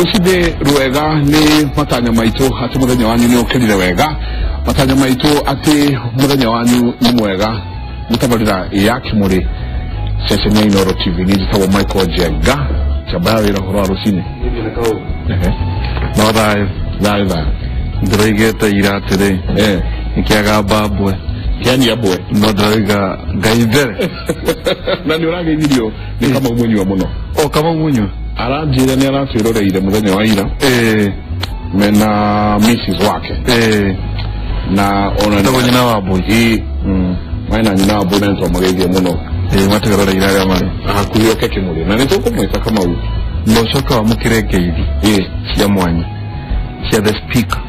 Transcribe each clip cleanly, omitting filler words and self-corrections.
Rũcinĩ rwega nĩ matanya maitũ atĩ mũthenya wanyu nĩ ũkĩrire wega, matanya maitũ atĩ mũthenya wanyu nĩ mwega. Nĩ tabarĩra ya Kĩmũrĩ ceceni ya Inooro TV. Niĩ njĩtagwo Michael Njenga kĩamba ya wĩra ũhoro wa rũcinĩ. No thayũ. Thayũ thayũ. Ndĩroigĩte ira atĩrĩ nĩkĩaga mbambwe kĩania mbwe, no ndĩroiga Ngai mbere. Na nĩ ũrageithirio nĩ Kamau Mũnyua mũno. O Kamau Mũnyua aranjĩra nĩ aratwĩroreire mũthenya wa ira mena Mrs wake na ona tagwo nyina wa Mbui. Ĩĩ, mena nyina wa Mbui na nĩtwamageithia mũno. Matwĩroreire arĩa marĩ hakuhĩ oke Kĩmũrĩ na nĩtũkũmwĩta Kamau. Na ũcoke wamũkĩre ngeithi cia mwanya cia the speaker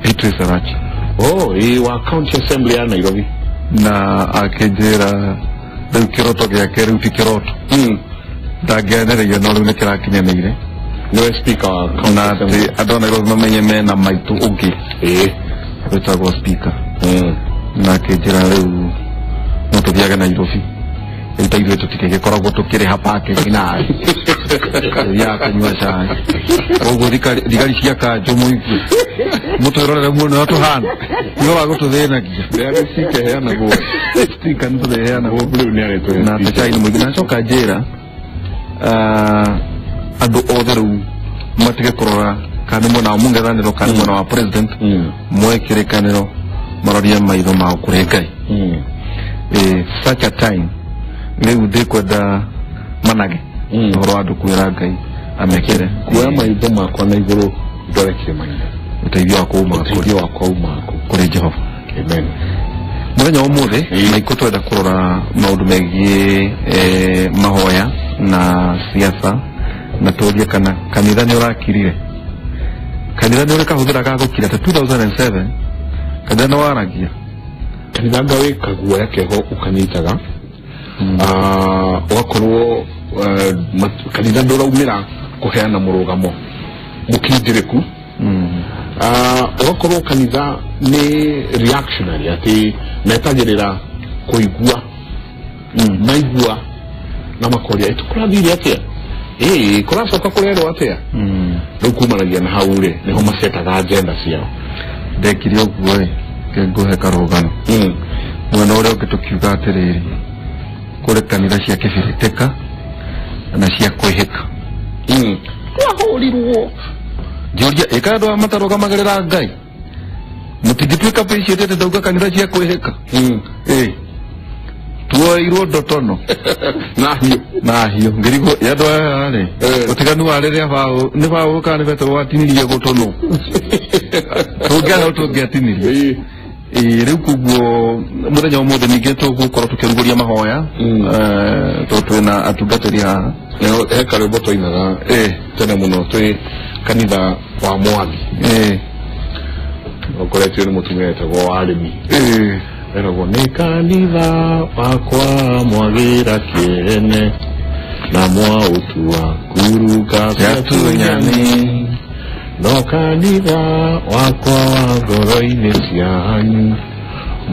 Beatrice Arachi. Oh, ĩĩ, wa County Assembly ya Nairobi. Na akĩnjĩra rĩu kĩroto gĩake rĩu ti kĩroto, ndangĩanĩrĩire no rĩu nĩkĩrakinyanĩire. Nĩwe speaker wa County na Assembly. Atĩ andũ a Nairobi mamenye mena maitũ ũngĩ wĩtagwo speaker. Na akĩnjĩra rĩu no tũthiage Nairobi, rĩu ta ithuĩ tũtirĩgĩkoragwo tũkĩrĩha parking naĩ tũthiaga kũnyua cai. Koguo thigari cia kanjũ mũigue mũtwĩrorere muone ũrĩa tũhana, nĩwe wa gũtũthĩnagia. Nĩ speaker heanagwo. Speaker nĩ tũrĩheanagwo. Rĩu nĩ arĩtũhe na speaker. Cai nĩ mũingĩ. Na acoka njĩra andũ othe rĩu matige kũrora kana nĩ mwena wa mũng'ethanĩro kana nĩ mwena wa president, moe kĩrĩkanĩro marorie maitho mao kũrĩ Ngai. Such a time rĩu ndĩkwenda manage ũhoro wa andũ kwĩra Ngai amekĩre. Kuoya maitho makwa na igũrũ ndore kĩrĩma-inĩ, ũteithio wa kuuma ũteithio wakwa umaga kũ? Kũrĩ Jehova. Amen. Mũthenya wa ũmũthĩ maikũ twenda kũrora maũndũ megiĩ mahoya na siasa, na tũrie kana kanitha nĩ ũrakirire, kanitha nĩ ũrĩ kahũthĩra ga gũkira. Ta 2007 kanitha nĩ waragia. Kanitha nga wĩ kaguoya keho ũkanyitaga, ũgakorwo kanitha ndũraumĩra kũheana mũrũgamo mũkindĩrĩku. Ũgakorwo kanitha nĩ reactionary, atĩ metagĩrĩra kũigua maigua na makoria ĩ tũkũrathire atĩa, ĩĩ kũracoka kũrerwo atĩa. Rĩu kumanagia na hau rĩ nĩho macetaga agenda ciao. Ndekire ũguo ĩ ngũhe karũgano. Mwena ũrĩa ũngĩ tũkiuga atĩrĩrĩ, kũrĩ kanitha cia kĩbĩrĩtĩka na cia kwĩhĩka. Twahũrirwo. Njũria ĩka andũ aya matarũgamagĩrĩra Ngai mũtingĩtuĩka patient atĩ ndauga kanitha cia kwĩhĩka. Ĩ tuoirwo ndotono na hiũ. Na hiũ ngĩrigwo ĩ andũ aya rĩ ũtiganu wa rĩrĩa Paũlũ nĩ Paũlũ kana nĩ Petero watinirie gũtũnũ tũngĩana tũngĩatinirie. Ĩĩ rĩu koguo mũthenya wa ũmũthĩ ningĩ tũgũkorwo tũkĩrugũria mahoya tondũ twĩna atungatĩri haha. He karwĩmbo twainaga tene mũno twĩ kanitha wa Mwangi. Ũkoretio nĩ mũtumia wetagwo Warĩmi. Eragwo nĩ kanitha wakwa mwagĩra kĩene na mwaũtua ngurunga cia tunyani, no kanitha wakwa wa ngoro-inĩ cianyu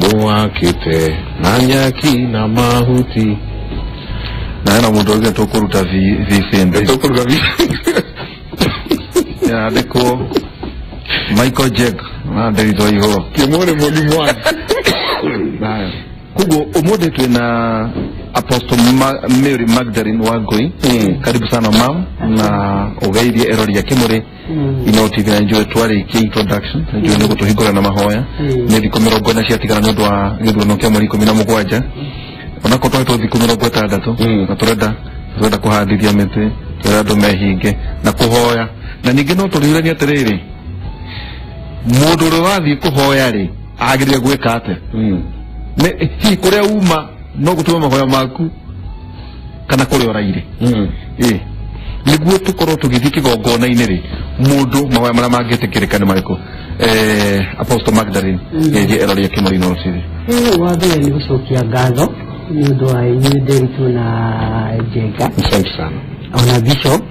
mũwakĩte na nyaki na mahuti. Na hena mũndũ ũngĩ tũkũruta vicĩndĩ. Tũkũruta yandĩkwo Michael Jeg na Nderitu Igũrũ. Kĩmũrĩ mũni Mwangi. Koguo ũmũthĩ twĩna Apostle Mary Magdalene Wangui. Karibu sana mam, na ũgeithie erori a Kĩmũrĩ Inooro TV. Na njũĩ twarĩkia introduction na njũĩ nĩ gũtũhingũra na mahoya. Nĩ thikũ 40 ciatigara nĩ ũndũ wa gĩthurano kĩa mweri 17, onakorwo twahetwo thikũ 60. Na tũrenda kũhandithia mĩtĩ, tũrenda andũ mehinge na kũhoya. Na ningĩ no tũriranie atĩrĩrĩ, mũndũ ũrĩa ũrathiĩ kũhoya rĩ agĩrĩire gwĩka atĩa? Nĩ hihi kũrĩa uma no gũtũma mahoya maku kana kũrĩa ũraire? Ĩ nĩguo tũkorwo tũgĩthiĩ kĩgongona-inĩ rĩ, mũndũ mahoya marĩa mangĩtĩkĩrĩka nĩ marĩkũ? Apostle Magdalene, geithie erori a Kĩmũrĩ Inooro TV. Wa mbere nĩ gũcokia ngatho nĩ ũndũ wa inyuĩ Nderitu na Njenga. Asante sana. Ona Bishop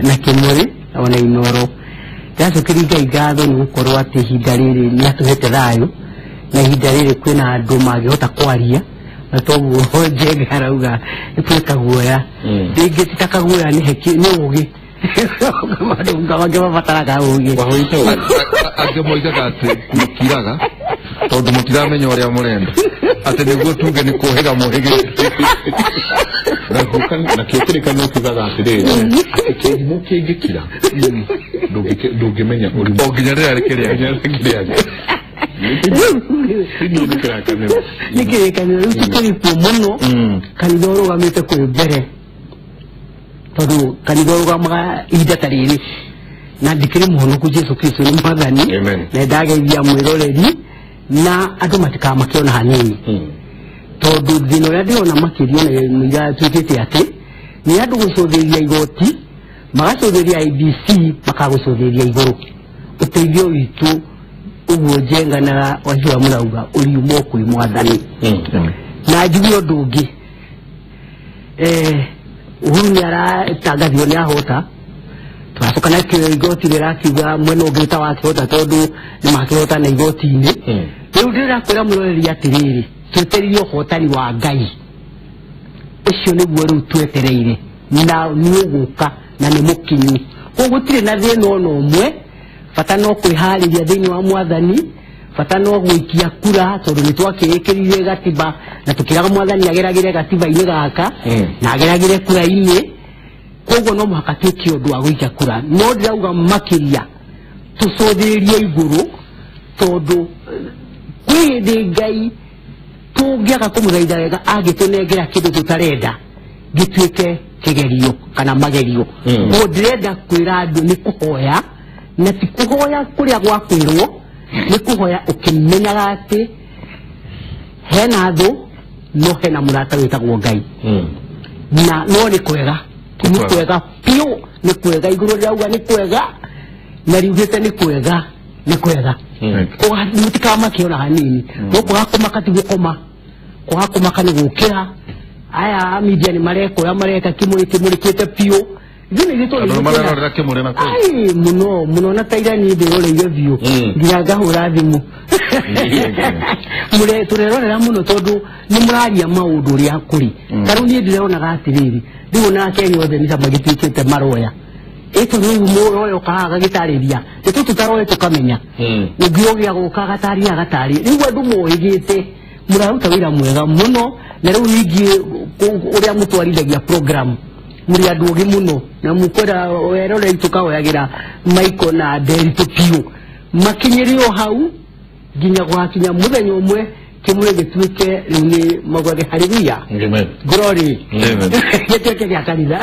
na Kĩmũrĩ ona Inooro. Ndĩracokeria Ngai ngatho nĩ gũkorwo atĩ ihinda rĩrĩ nĩ atũhete thayũ, na ihinda rĩrĩ kwĩna andũ mangĩhota kwaria, na toguo Njenga arauga nĩ kwĩ kaguoya. Rĩngĩ ti ta kaguoya, nĩ heki nĩ ũgĩ. Andũ mabataraga ũgĩ. Angĩ moigaga atĩ mũkiraga tondũ mũtiramenya ũrĩa mũrenda, atĩ nĩguo tuge nĩ kũhĩga mũhĩgĩte. Nakĩo kĩrĩkanĩro kiugaga atĩrĩrĩ, atĩ kĩrimũ kĩngĩkira ndũngĩmenya ũrimũ o nginya rĩrĩa rĩkĩrĩa. Nĩ kĩrĩkanĩro rĩu tũkĩrĩ kuo mũno. Kanitha ũrũgamĩte kwĩ mbere, tondũ kanitha ũrũgamaga ihinda ta rĩrĩ, na ndikĩrĩ mũhonoku. Jesu Kristo nĩ mwathani. Na ndageithia mwĩroreri na andũ matikamake ona hanini, tondũ thĩna ũrĩa ndĩrona makĩria na mũira tuĩkĩte atĩ nĩ andũ gũcũthĩrĩria igoti, magacũthĩrĩria IBC, makagũcũthĩrĩria igũrũ. Ũteithio witũ ũguo Njenga na Wachira mũrauga ũriuma kwĩ mwathani. Na njuge ũndũ ũngĩ, Uhuru nĩ aratangathirwo nĩ ahota, tũracoka nakĩo igoti rĩrakiuga mwena ũngĩ ta wakĩhota, tondũ nĩ makĩhota na igoti-inĩ. Rĩu ndĩrakwĩra mwĩroreri atĩrĩrĩ, twetereire ũhotani wa Ngai ũcio, nĩguo rĩu twetereire, na nĩ ũgũka na nĩ mũkinyu. Koguo gũtirĩ na thĩna ona ũmwe, bata no kwĩharĩria thĩinĩ wa mwathani, bata no gũikia kura, tondũ nĩ twakĩĩkĩrire gatiba na tũkĩraga mwathani ageragĩre gatiba-inĩ gaka na ageragĩre kura-inĩ. Koguo no mũhaka twĩke ũndũ wa gũikia kura, no ndĩrauga makĩria tũcũthĩrĩrie igũrũ, tondũ kwĩ hĩndĩ Ngai tũngĩaga kũmũthaitha wega angĩtũnengera kĩndũ tũtarenda gĩtuĩke kĩgerio kana magerio. Koguo ndĩrenda kwĩra andũ nĩ kũhoya, na ti kũhoya kũrĩa gwa kwĩrwo, nĩ kũhoya ũkĩmenyaga atĩ hena thũ no hena mũrata wĩtagwo Ngai. Na no nĩ kwega, nĩ kwega biũ, nĩ kwega igũrũ rĩrauga nĩ kwega, na riugĩte nĩ kwega, nĩ kwega. Mũtikamake ona hanini, no kwaga kũmaka ti gũkoma, kwaga kũmaka nĩ gũkĩra. Aya media nĩ mareka ũrĩa mareka, kĩmũrĩ kĩmũrĩkĩte biũ. Ithuĩ nĩ ithuĩ. Andũ marerorera kĩmũrĩ na kũu. Ai, mũno mũno, na ta ira niĩ ndĩroreire biũ nginya ngahũra thimũ. Tũrerorera mũno tondũ nĩ mũraria maũndũ ũrĩa kũrĩ. Ta rĩu niĩ ndĩronaga atĩrĩrĩ, rĩu ona Akenya othe nĩ ta magĩtuĩkĩte maroya ĩtũ, rĩu mũroya ũkaga agagĩtarĩria, nĩ tũtũ taroya tũkamenya, ũngĩ ũgĩa gũka agatarĩria agatarĩria. Rĩu andũ moĩgĩte mũraruta wĩra mwega mũno, na rĩu ningĩ ũrĩa mũtwarithagia program, mũrĩ andũ ogĩ mũno, na mũkwenda weroreri tũkahoyagĩra Michael na Nderitu biũ makinyĩre o hau nginya gwakinya mũthenya ũmwe kĩmũrĩ gĩtuĩke rĩu nĩ maugage haleluya. Amen. Glory. Amen. Gĩtuĩke gĩa kanitha.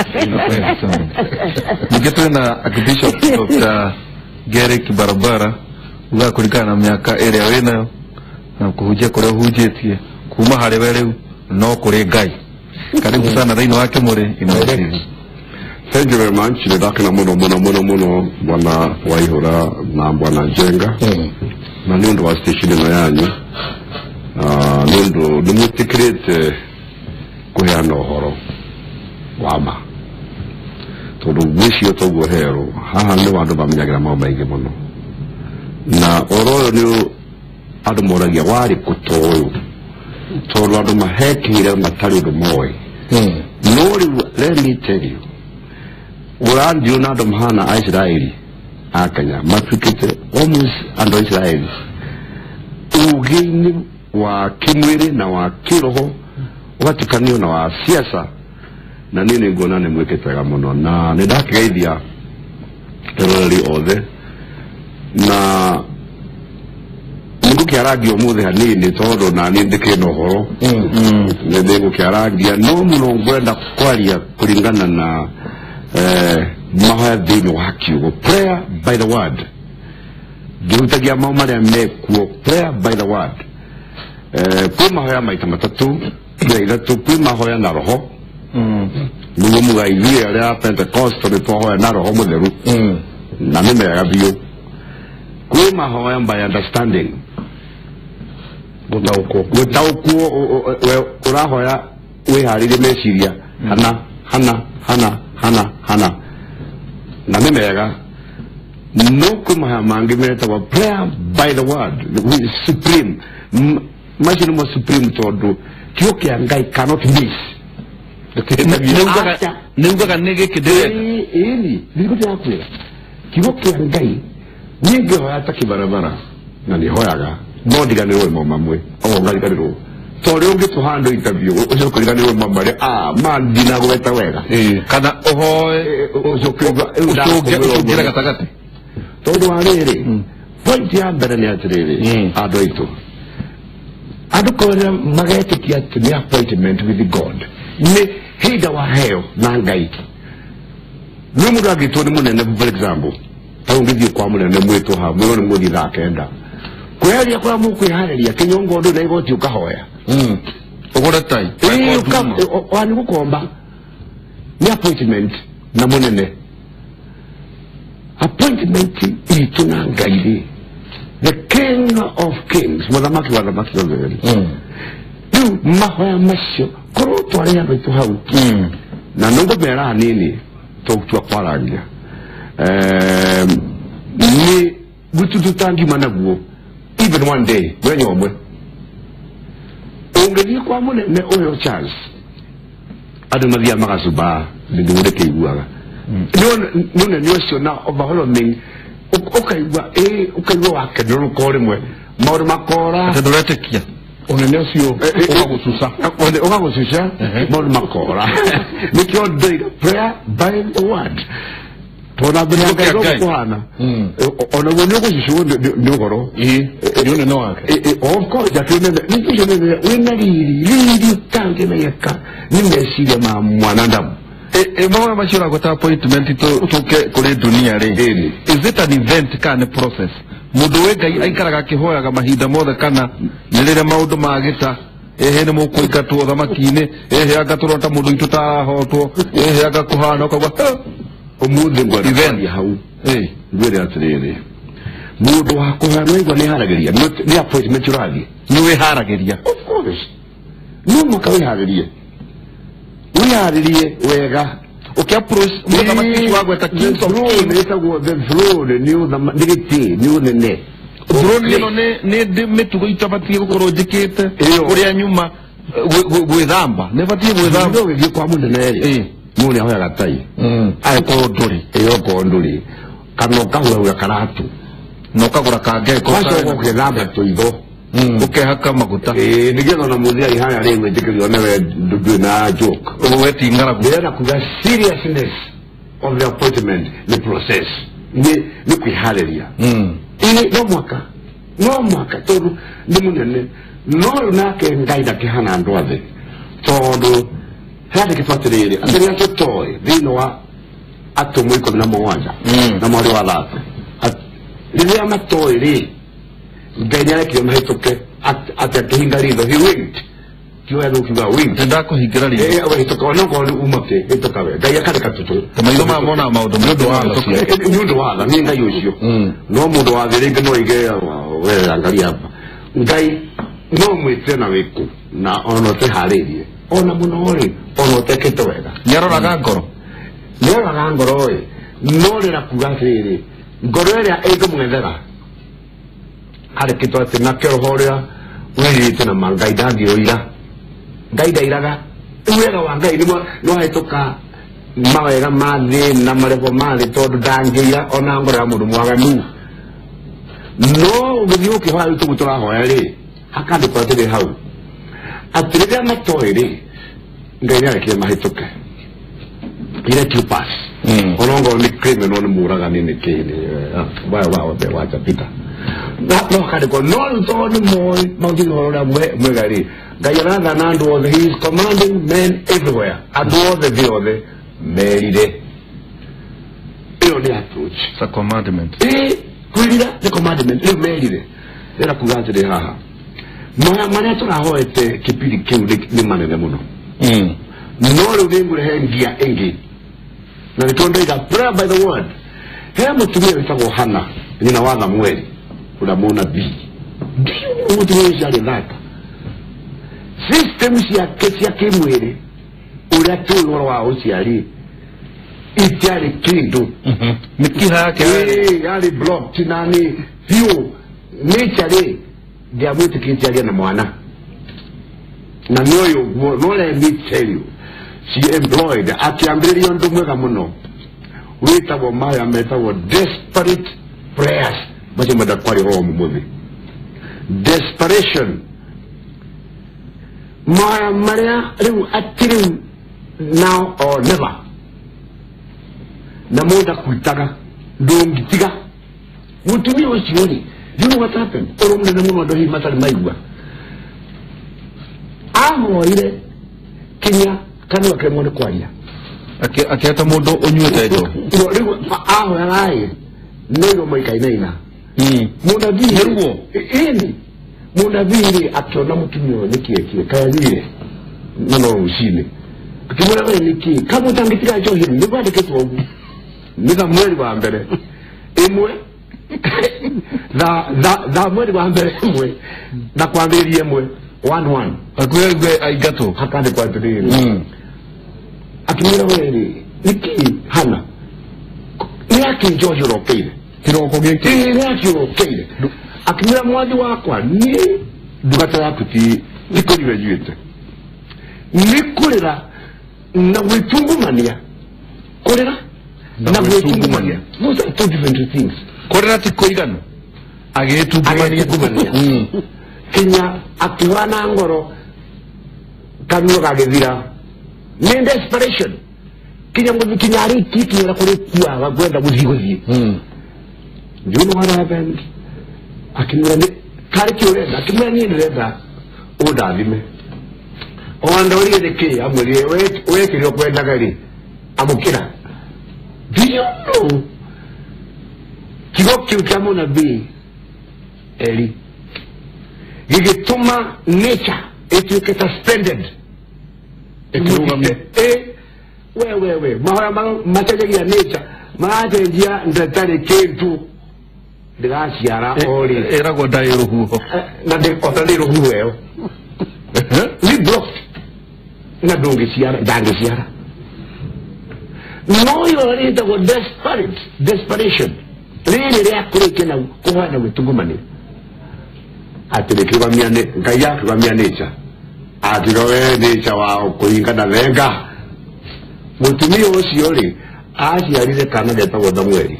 Ningĩ twĩna Archbishop Dr. Gerrick Barabara, ugaga kũringana na mĩaka ĩrĩa wĩnayo na kũhunjia kũrĩa ũhunjĩtie, kuma harĩ we rĩu no kũrĩ Ngai. Karibu sana thĩinĩ wa Kĩmũrĩ Inooro TV. Thank you very much. Nĩndakena mũno mũno mũno mũno, bwana Waihura na bwana Njenga, na nĩ ũndũ wa station ĩno yanyu. Nĩ ũndũ nĩ mwĩtĩkĩrĩte kũheana ũhoro wa ma, tondũ ngwĩciria toguo herwo haha nĩ andũ mamenyagĩra maũndũ maingĩ mũno, na ũhoro ũyũ nĩ andũ moragia warĩ kũ ta ũyũ, tondũ andũ mahekĩire matarĩ ũndũ moĩ. No rĩu, let me tell you, ũrandio na andũ mahana Aisiraeli a Kenya matuĩkĩte almost andũ a Isiraeli ũgĩ-inĩ wa kĩmwĩrĩ na wa kĩroho, ũgatukanio na wa siasa, na niĩ nĩ nguona nĩ mwĩkĩte wega mũno, na nĩ ndakĩgeithia eroreri othe, na nĩngũkĩarangia ũmũthĩ hanini, tondũ na niĩ ndĩkĩrĩ na ũhoro nĩ ndĩgũkĩarangia, no mũno ngwenda kwaria kũringana na mahoya thĩinĩ wa kiugo, prayer by the word, ngĩhutagia maũ marĩa mekuo, prayer by the word. Kwĩ mahoya maita matatũ na ithatũ. Kwĩ mahoya na roho, nĩguo muga ithuĩ arĩa a Pentecost nĩ twahoya na roho mũtheru, na nĩ mega biũ. Kwĩ mahoya by understanding, gũtaũkwo. Gũtaũkwo, we ũrahoya wĩharĩrie meciria hana hana hana hana hana, na nĩ mega. No kwĩ mahoya mangĩ metagwo prayer by the word, which is supreme. Macio nĩmo supreme, tondũ kiugo kĩa Ngai cannot miss. Nĩ ugaga nĩ gĩkĩ ndĩrenda. Ĩni nĩguo ndĩrakwĩra kiugo kĩa Ngai niĩ ngĩhoya ta kĩbarabara na nĩ hoyaga no ndiganĩrwo nĩ mamwe o ngariganĩrwo to rĩu ũngĩtũha andũ interview ũcoke ũriganĩrwo mamwe marĩa ma ndinagweta wega. Kana ũhoe ũcoke ũcũngĩre gatagatĩ. Tondũ wa rĩrĩ, point ya mbere nĩ atĩrĩrĩ, andũ aitũ andũ korĩa magetĩkia atĩ nĩ appointment with God, nĩ hinda waheo na Ngai. Nĩ mũndũ angĩtwo nĩ mũnene, for example, ta ũngĩthiĩ kwa mũnene mwĩtwo ha mwĩrwo nĩ mũthiĩ thaa 9 kwĩharia kũrĩa mũkwĩharĩria kĩnyongo ndũ na igoti ũkahoya. Ũgũre tai. Wani gũkomba nĩ appointment na mũnene. Appointment itũ na Ngai rĩ, the King of Kings, mũthamaki wa thamaki othe rĩ, rĩu mahoya macio korwo twarĩ andũ aitũ hau na nĩngũmera hanini tũgũtua kwarangia nĩ gutu tũtangiuma naguo even one day, mũthenya ũmwe ũngĩthiĩ kwa mũnene ũheo chance. Andũ mathiaga magacumba nĩguo ndĩkĩiguaga nĩ ũnene ũcio na overwhelming, ũkaigua ĩ ũkaigua wakenũrũka o rĩmwe maũndũ makora. Atĩ ndũretĩkia. Ũnene ũcio ũgagũcuca. Ũgagũcuca, maũndũ makora. Nĩkĩo ndoiga prayer by the word, tondũ mbere ya Ngai Ngai. Kũhana onaguo nĩ ũgũcucwo nĩ ũhoro. Ĩĩ, nĩ ũnene wake. Of course akĩ ũnene nĩ ũcio nene wĩna riri riri ũtangĩmenyeka nĩ meciria ma mwanadamu. Mahoya macio ũragweta appointment tũke kũrĩ dunia rĩ, Ĩni. is it an event kana nĩ process? Mũndũ wĩ Ngai aikaraga akĩhoyaga mahinda mothe kana nĩ rĩrĩa maũndũ magĩta ĩhĩ nĩ mũkũingatwo thamaki-inĩ, ĩhĩ anga tũrona ta mũndũ witũ tarahotwo, ĩhĩ anga kũhana ũkauga "Huh." Ũmũthĩ ngwenda Event. kwaria hau ngwĩre atĩrĩrĩ, mũndũ wa kũhoya no igua nĩ haragĩria nĩ appointment ũrathiĩ. Nĩ wĩharagĩria. Of course no mũhaka wĩharĩrie, wĩharĩrie wega. Ũkĩ approach mũthamaki ũcio wagweta Kings of The throne Kings. ĩtagwo the throne nĩ nĩ gĩtĩ, nĩ ũnene. Throne ĩno nĩ ndĩ mĩtugo itabatiĩ gũkorwo njĩkĩte Ĩyo. kũrĩa nyuma gwĩthamba nĩ batiĩ gwĩthamba. Mũndũ ũgĩthiĩ kwa mũnene rĩ, mũndũ nĩ ahoyaga tai Angĩkorwo ndũrĩ. Ĩyo okorwo ndũrĩ kana ũkahuahua karatu Na ũkagũra kangeko. Wacoka ũgethamba tũitho. Ũkehaka maguta. Ĩĩ, nĩgetha ona mũthia ihaya rĩ gwĩtĩkĩrio newe ndũĩ na joke. Weti ng'aragu. Ndĩrenda kuga seriousness of the appointment nĩ process, nĩ kwĩharĩria. Ĩĩ, no mwaka, no mwaka, tondũ nĩ mũnene. No rĩu nake Ngai ndakĩhana andũ othe, tondũ handĩkĩtwo atĩrĩrĩ atĩ rĩrĩa tũtoĩ thĩinĩ wa atũmwo 17 na mweri wa 3 rĩrĩa matoĩ rĩ, Ngai nĩarekire mahĩtũke atĩ akĩhinga ritho. He winked, kiuga gũkiuga winked. Nĩ ndakũhingĩra ritho. Eh, wahĩtũka onokorwo nĩ uma kĩ hĩtũka we Ngai akareka tũtũ. Ta maitho maya monaga maũndũ Nĩ ũndũ wa tha ciake. Nĩ ũndũ wa tha, nĩ Ngai ũcio. No mũndũ wa thĩ rĩngĩ no aige we angalia hapa Ngai no mwĩte na wĩkũ na ona ũteharĩirie ona mũno rĩ, ona ũtekĩte wega. Nĩ aroraga ngoro. Nĩoraga ngoro ĩ, no rĩra kuga atĩrĩrĩ, ngoro ĩrĩa ĩngĩmwethera harĩkĩtwo atĩ nake roho ũrĩa wĩrirĩte na ma Ngai ndangĩũira. Ngai ndairaga. Rĩu wega wa Ngai nĩwahĩtũka mawega ma thĩ na marebo ma thĩ, tondũ ndangĩira ona ngoro ya mũndũ mwaganu. No ũgĩthiĩ ũkĩhoya rĩu tũguo tũrahoya rĩ, hakandĩkwo atĩrĩ hau atĩ rĩrĩa matoĩ rĩ, Ngai nĩarekire mahĩtũke. He let you pass. Onongorwo nĩ criminal, nĩ mũragani, nĩ kĩ nĩ waya wa wacha pita na no hakandĩkwo. No rĩu tondũ nĩ moĩ maũndũ ũhoro ũrĩa mwega rĩ, Ngai arathana andũ othe. He is commanding men everywhere, andũ othe thĩ yothe merire. Ĩyo nĩ approach. It's a commandment. Ĩ, kwĩrira nĩ commandment. Rĩu merire rĩra kuga atĩrĩ haha maya marĩa tũrahoete kĩbindi kĩu nĩ manene mũno. No rĩu nĩ ngũrehe ngia ĩngĩ na nĩkĩo ndoiga prayer by the word. He mũtumia wĩtagwo Hana, nyina wa Thamueli ũrĩa mũnabii. Ndiũ mũtumia ũcio arĩ thata system ciake cia kĩmwĩrĩ ũrĩa tũĩ ũhoro wa ũciari itiarĩ kĩndũ. Mĩkiha yake. Ĩĩ, yarĩ blocked na nĩ biũ nature rĩ ndiamwĩtĩkĩtie agĩe na mwana na nĩ ũyũ ũguo. No let me tell you, She employed akiambĩrĩria ũndũ mwega mũno wĩtagwo maya metagwo desperate prayers macio menda kwaria ũhoro mũthĩ. Desperation maya marĩa rĩu atĩ rĩu now or never na mũndũ akuitaga ndũngĩtiga mũtumia ũcio rĩ, you know what happened? Ũrũ mũnene mũno andũ hihi matarĩ maigua ahoire kinya kanua kĩremwo nĩ kwaria akĩeta mũndũ ũnyuĩte njohi rĩu ahoyaga-ĩ nĩ iromo ikainaina. Mũnabii nĩruo ĩni mũnabii rĩ akĩona mũtumia ũyũ nĩkĩ ekire kayanyuire na no rũcinĩ akĩmwĩra we nĩkĩ kamwe ũtangĩtiga njohi rĩ nĩguo andĩkĩtwo ũguo nĩ Thamweli wa mbere ĩmwe Thamweli wa mbere ĩmwe na kwambĩrĩria ĩmwe 1:1 akuwe aingatwo hakandĩkwo atĩrĩrĩ akĩmwĩra we rĩ nĩkĩ Hana nĩ akĩ njohi ũrokeire kĩroko gĩkĩ ĩĩ nĩ akĩ ũrokeire akĩmwĩra mwathi wakwa niĩ ndungata yaku ti kũnyua nyuĩte nĩ kũrĩra na gwĩtungumania kũrĩra na gwĩtungumania. Those are two different things. Kũrĩra ti kũiganu agĩtungumania kinya akĩhũra na ngoro kanua gagĩthira nĩ desperation kinya mũthiĩ kinya arĩkie kinya kũrĩ kuaga kwenda gũthiĩ gũthiĩ. Do you know what happened? Akĩmwĩra nĩ karĩ kĩ ũrenda akĩmwĩra niĩ ndĩrenda ũndathime o ndorire nĩkĩ amwĩrire we kĩrĩa ũkwendaga rĩ amũkĩra. Do you know kiugo kĩu kĩa mũnabii Eli gĩgĩtũma nature ĩtuĩke suspended ĩkĩrũgamio we mahoya macenjagia nature maracenjia ndatarĩ kĩndũ ndĩraciara o rĩ ĩragwo ndarĩ rũhuho na ona nĩ rũhuho ĩyo nĩ blocked na ndũngĩciara ndangĩciara no ĩyo rĩtagwo desperate desperation rĩrĩ rĩa kũrĩkia na kũhoya na gwĩtungumania atĩ rĩkĩrũgamia Ngai akĩrũgamia nature akiuga we nature wa kũhinga na thenga mũtumia ũcio rĩ aciarire kana getagwo Thamweli.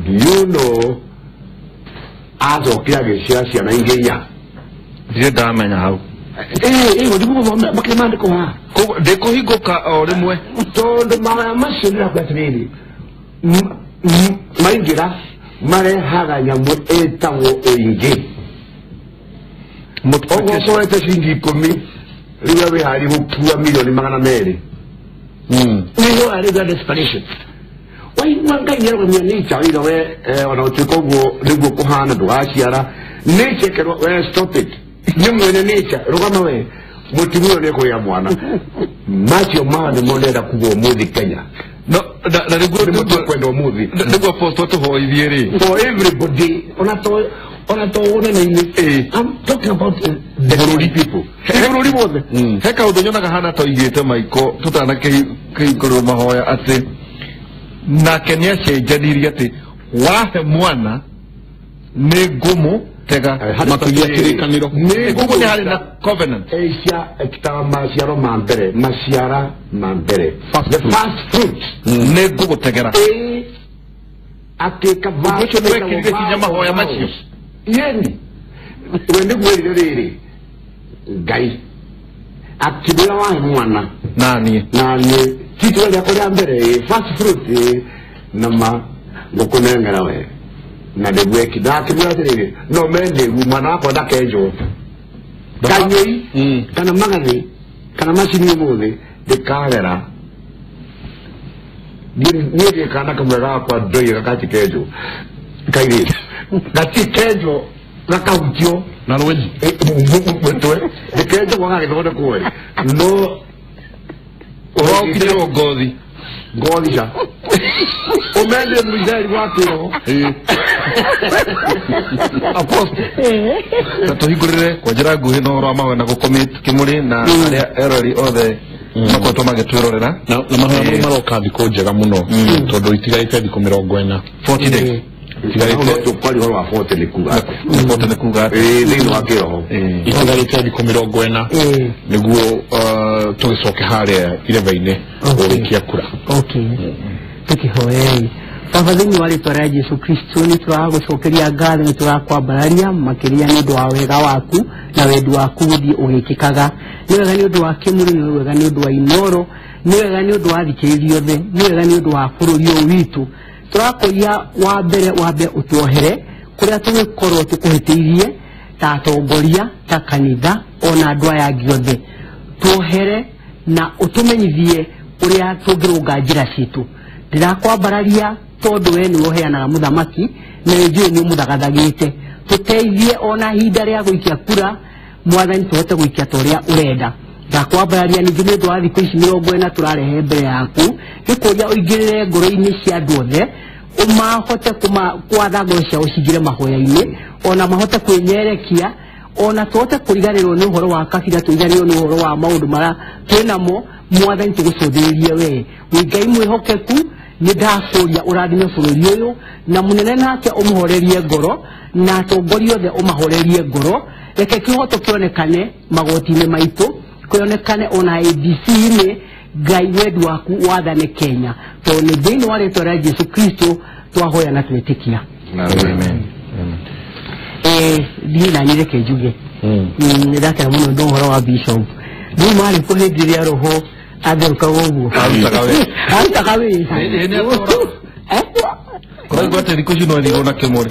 Do you know acokire agĩciara ciana ingĩ inya ndirĩ ndamenya hau ĩĩ gũthiĩ makĩrĩ maandĩko haha ndĩkũhingũka o rĩmwe tondũ mahoya macio ndĩrakwĩra atĩrĩrĩ maingĩra marehaga nyamũ ĩtagwo ũingĩ ũguo ũkoete ciringi 10 rĩu wĩharĩrie gũkua milioni 200 nĩho arĩga desperation waigua Ngai nĩarũgamia nature oiga we ona gũtuĩka ũguo nĩguo kũhana ndũgaciara nature ĩkerwo we stop it nĩ mwene nature rũgama we mũtumia ũyũ nĩekũgĩa mwana macio maya nĩmo ndĩrenda kuga ũmũthĩ Kenya no na nĩguo nĩguo kwenda ũmũthĩ nĩguo apostle tũhoithie rĩ for everybody ona to ũnene-inĩ I'm talking about the bũrũri people bũrũri wothe he kaũndũ nyonaga hana toigĩte maiko tũtanakĩhingũrĩrwo mahoya atĩ nake nĩacenjanirie atĩ wahe mwana nĩ ngũmũtega makĩgĩa kĩrĩkanĩro ũguo nĩ harĩ na covenant cia maciaro ma mbere maciara ma mbere the first fruit nĩ ngũgũtegera akĩka ũcio nĩ wekĩrire hinya mahoya macio yeni we nĩguo rĩrĩ Ngai akĩmwĩra wahe mwana naniĩ naniĩ kitu rĩakwa rĩa mbere first fruit nama ngũkũnengera we na nĩguo eki na akĩmwĩra atĩrĩrĩ no mendĩgu mwana wakwa ndakenjwo kanyũi kana magathĩ kana macini ũmũthĩ ndĩkarera niĩ ndĩ kana kamwe gakwa ndoiga gatikenjwo kairĩtu gatikenjwo gakahutio na rwenji mũtwe ndĩkenjwo gagagĩthondekwo ĩ no ũrokinyĩrwo ngothi ngothi ca ũmendie mũitheri wa kĩroho apostle na tũhingũrĩre kwa njĩra nguhĩ na ũhoro wa mahoya na gũcommit kĩmũrĩ na arĩa erori othe makoretwo magĩtwĩrorera na mahoya mau maroka thikũ njega mũno tondũ itigarĩte thikũ 40 40 days Itigarĩte Kwaria ũhoro wa 40 nĩ kuga atĩa? 40 nĩ kuga atĩa? Ĩĩ, thĩinĩ wa kĩroho. Itigarĩte thikũ 40 nĩguo tũgĩcoke harĩa irebe-inĩ gũgĩikia kura. Okay. Tukihoei. Baba, thĩinĩ wa rĩtwa rĩa Jesu Kristo nĩ tũragũcokeria ngatho, nĩ tũrakwambararia makĩria nĩ ũndũ wa wega waku na wendi waku gũthiĩ ũgĩkĩkaga. Nĩ wega nĩ ũndũ wa Kĩmũrĩ, nĩ wega nĩ ũndũ wa Inooro, nĩ wega nĩ ũndũ wa athikĩrĩria othe, nĩ wega nĩ ũndũ wa bũrũri ũyũ witũ. Tũrakũria wa mbere wambe ũtuohere kũrĩa tũgĩkorwo tũkũhĩtĩirie ta atongoria, ta kanitha, ona andũ aya angĩ othe. Tuohere na ũtũmenyithie ũrĩa tũngĩrũnga njĩra citũ. Ndĩrakwambararia tondũ we nĩwe ũheanaga mũthamaki na nĩ njũĩ nĩ ũmũthagathagĩte. Tũteithie ona ihinda rĩa gũikia kura, Mwathani, tũhote gũikia ta ũrĩa ũrenda. Ndakwambararia ningĩ nĩ ũndũ wa thikũ ici 40 tũrarehe mbere yaku, ngĩkũria ũingĩrĩre ngoro-inĩ cia andũ othe, ũmahote kwatha ngoro ciao cingĩre mahoya-inĩ, ona mahote kwĩnyerekia, ona tũhote kũriganĩrwo nĩ ũhoro wa kabira, tũriganĩrwo nĩ ũhoro wa maũndũ marĩa twĩnamo. Mwathani, tũgũcũthĩrĩrie we wĩ Ngai mwĩhokeku. Nĩ ndakũria ũrathime bũrũri ũyũ, na mũnene nake ũmũhorerie ngoro, na atongoria othe ũmahorerie ngoro. Reke kĩhoto kĩonekane magoti-inĩ maitũ, kĩonekane ona ABC-inĩ. Ngai, wendi waku wathane Kenya, tondũ nĩ thĩinĩ wa rĩtwa rĩa Jesu Kristo twahoya na twĩtĩkia. Amen. Thiĩ na niĩ reke njuge nĩ ndakena mũno nĩ ũhoro wa bishop. Rĩu marĩ kũ hĩndĩ ĩrĩa roho atherũkaga ũguo? Arutaga wĩra. Arutaga wĩra. Ĩ, nĩ atũra. Kũraigua atĩ thikũ ici no ethirwo na Kĩmũrĩ.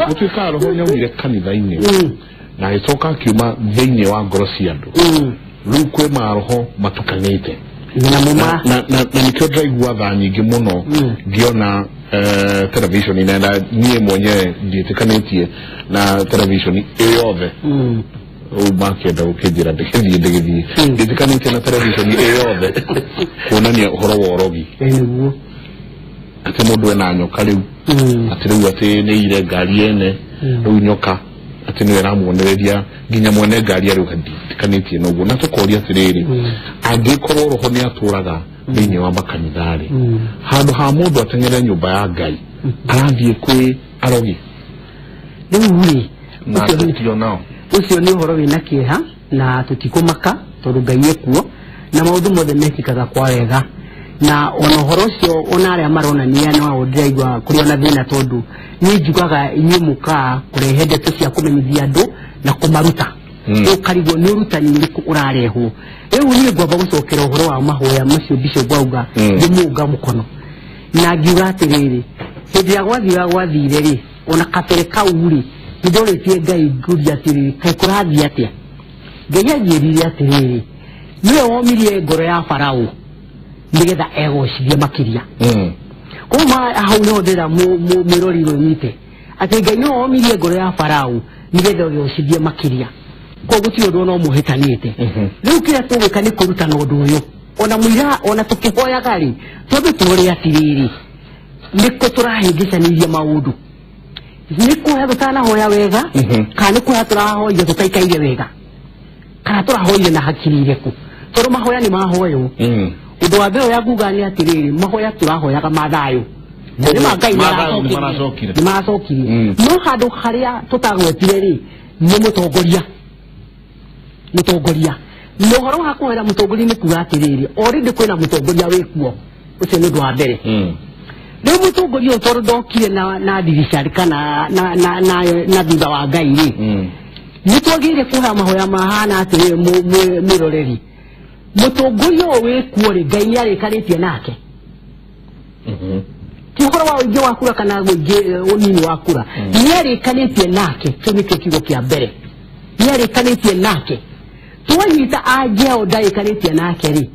Gũtuĩka roho nĩaumire kanitha-inĩ na agĩcoka akiuma thĩinĩ wa ngoro cia andũ. Rĩu kwĩ maroho matukanĩte na muma na nĩkĩo ndĩraigua thaa nyingĩ mũno ngĩona television na niĩ mwenyewe ndiĩtĩkanĩtie na television ĩ yothe. Rĩu makĩenda gũkĩnjĩra ndĩgĩthiĩ ndĩgĩthiĩ, ndiĩtĩkanĩtie na television ĩ yothe kuonania ũhoro wa ũrogi, Nĩguo. Atĩ mũndũ ena nyoka rĩu, atĩ rĩu atĩ nĩ ire ngari ene, rĩu nyoka atĩ nĩyo ĩramuonereria nginya mwene ngari arĩ ndiĩtĩkanĩtie na ũguo. Na tũkoria atĩrĩrĩ, angĩkorwo roho nĩ atũraga thĩinĩ wa makanitha-rĩ, handũ ha mũndũ ateng'ere nyũmba ya Ngai arathiĩ kwĩ arogi. Rĩu rĩ, Na ateti onao. Ũcio nĩ ũhoro wĩna kĩeha na tũtikũmaka tondũ Ngai ekuo na maũndũ mothe mekĩkaga kwa wega. Na ona ũhoro ũcio, ona arĩa maronania no ndĩraigua kũrĩ ona thĩna, tondũ niĩ njugaga inyuĩ mũkaga kũrehe ndeto cia kũmenyithia andũ na kũmaruta, ũkarigwo nĩ ũrutani ũrĩkũ ũrarehwo. Rĩu niĩ ngwamba gũcokera ũhoro wa mahoya macio bishop auga, ndĩmũnga mũkono na ngiuga atĩrĩrĩ, hĩndĩ ĩrĩa gwathiaga gwathire rĩ, ona kabere kau rĩ, nĩ ndorĩtie Ngai ngũria atĩrĩrĩ, kaĩ kũrathiĩ atĩa? Ngai anjĩrire atĩrĩrĩ, nĩwe womirie ngoro ya Farao nĩgetha egocithie makĩria. Kuma hau nĩho ndĩra mwĩrori ũnyite atĩ Ngai nĩwe womirie ngoro ya Farao nĩgetha ũgocithie makĩria, koguo gũtirĩ ũndũ ona ũmũhĩtanĩte. Rĩu kĩrĩa tũgwĩka nĩ kũrutana ũndũ ũyũ, ona mũira ona tũkĩhoyaga rĩ, twambe tũrore atĩrĩrĩ, nĩkũ tũrahĩngĩcanĩirie maũndũ, nĩ kuoya tũtanahoya wega, kana nĩ kuoya tũrahoire tũtaikaire wega, kana tũrahoire na hakiri irĩkũ, tondũ mahoya nĩ mahoywo. Ũndũ wa mbere ũrĩa nguga nĩ atĩrĩrĩ, mahoya tũrahoyaga ma thayũ. Nĩ ma Ngai. Ma thayũ nĩ maracokire. Nĩ maracokire, no handũ harĩa tũtagwetire rĩ, nĩ mũtongoria. Mũtongoria na ũhoro wa kũhoera mũtongoria nĩ kuga atĩrĩrĩ, already kwĩna mũtongoria wĩkuo. Ũcio nĩ ũndũ wa mbere. Rĩu mũtongoria ũyũ tondũ ndokire na ndirica kana na thutha wa Ngai rĩ, nĩ twagĩrĩire kũhoya mahoya mahana atĩrĩrĩ, mwĩroreri, mũtongoria ũyũ wĩkuo rĩ, Ngai nĩ arĩkanĩtie nake. Ti ũhoro wa ũingĩ wa kura kana ũingĩ ũnini wa kura, nĩ arĩkanĩtie nake. Kĩu nĩkĩo kiugo kĩa mbere, nĩ arĩkanĩtie nake. Twanyita anjeo ndarĩkanĩtie nake rĩ,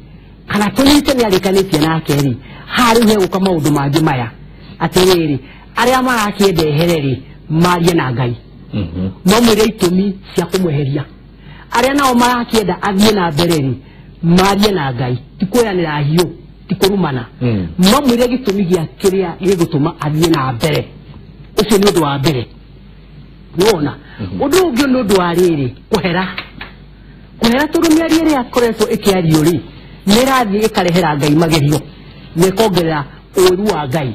kana tũnyite nĩ arĩkanĩtie nake rĩ, haha rĩu hegũka maũndũ mangĩ maya atĩrĩrĩ, arĩa marakĩenda ehere rĩ, marie na Ngai, mamwĩre itũmi cia kũmweheria. Arĩa nao marakĩenda athiĩ na mbere rĩ, marie na Ngai, ti kuoyanĩra hiũ, ti kũrumana, mamwĩre gĩtũmi gĩa kĩrĩa gĩgũtũma athiĩ na mbere. Ũcio nĩ ũndũ wa mbere. Nĩwona ũndũ ũngĩ nĩ ũndũ wa rĩrĩ, kũhera, kũhera, tondũ mĩario ĩrĩa ĩkoretwo ĩkĩario rĩ, nĩ ĩrathiĩ ĩkarehera Ngai magerio na ĩkongerera ũũru wa Ngai.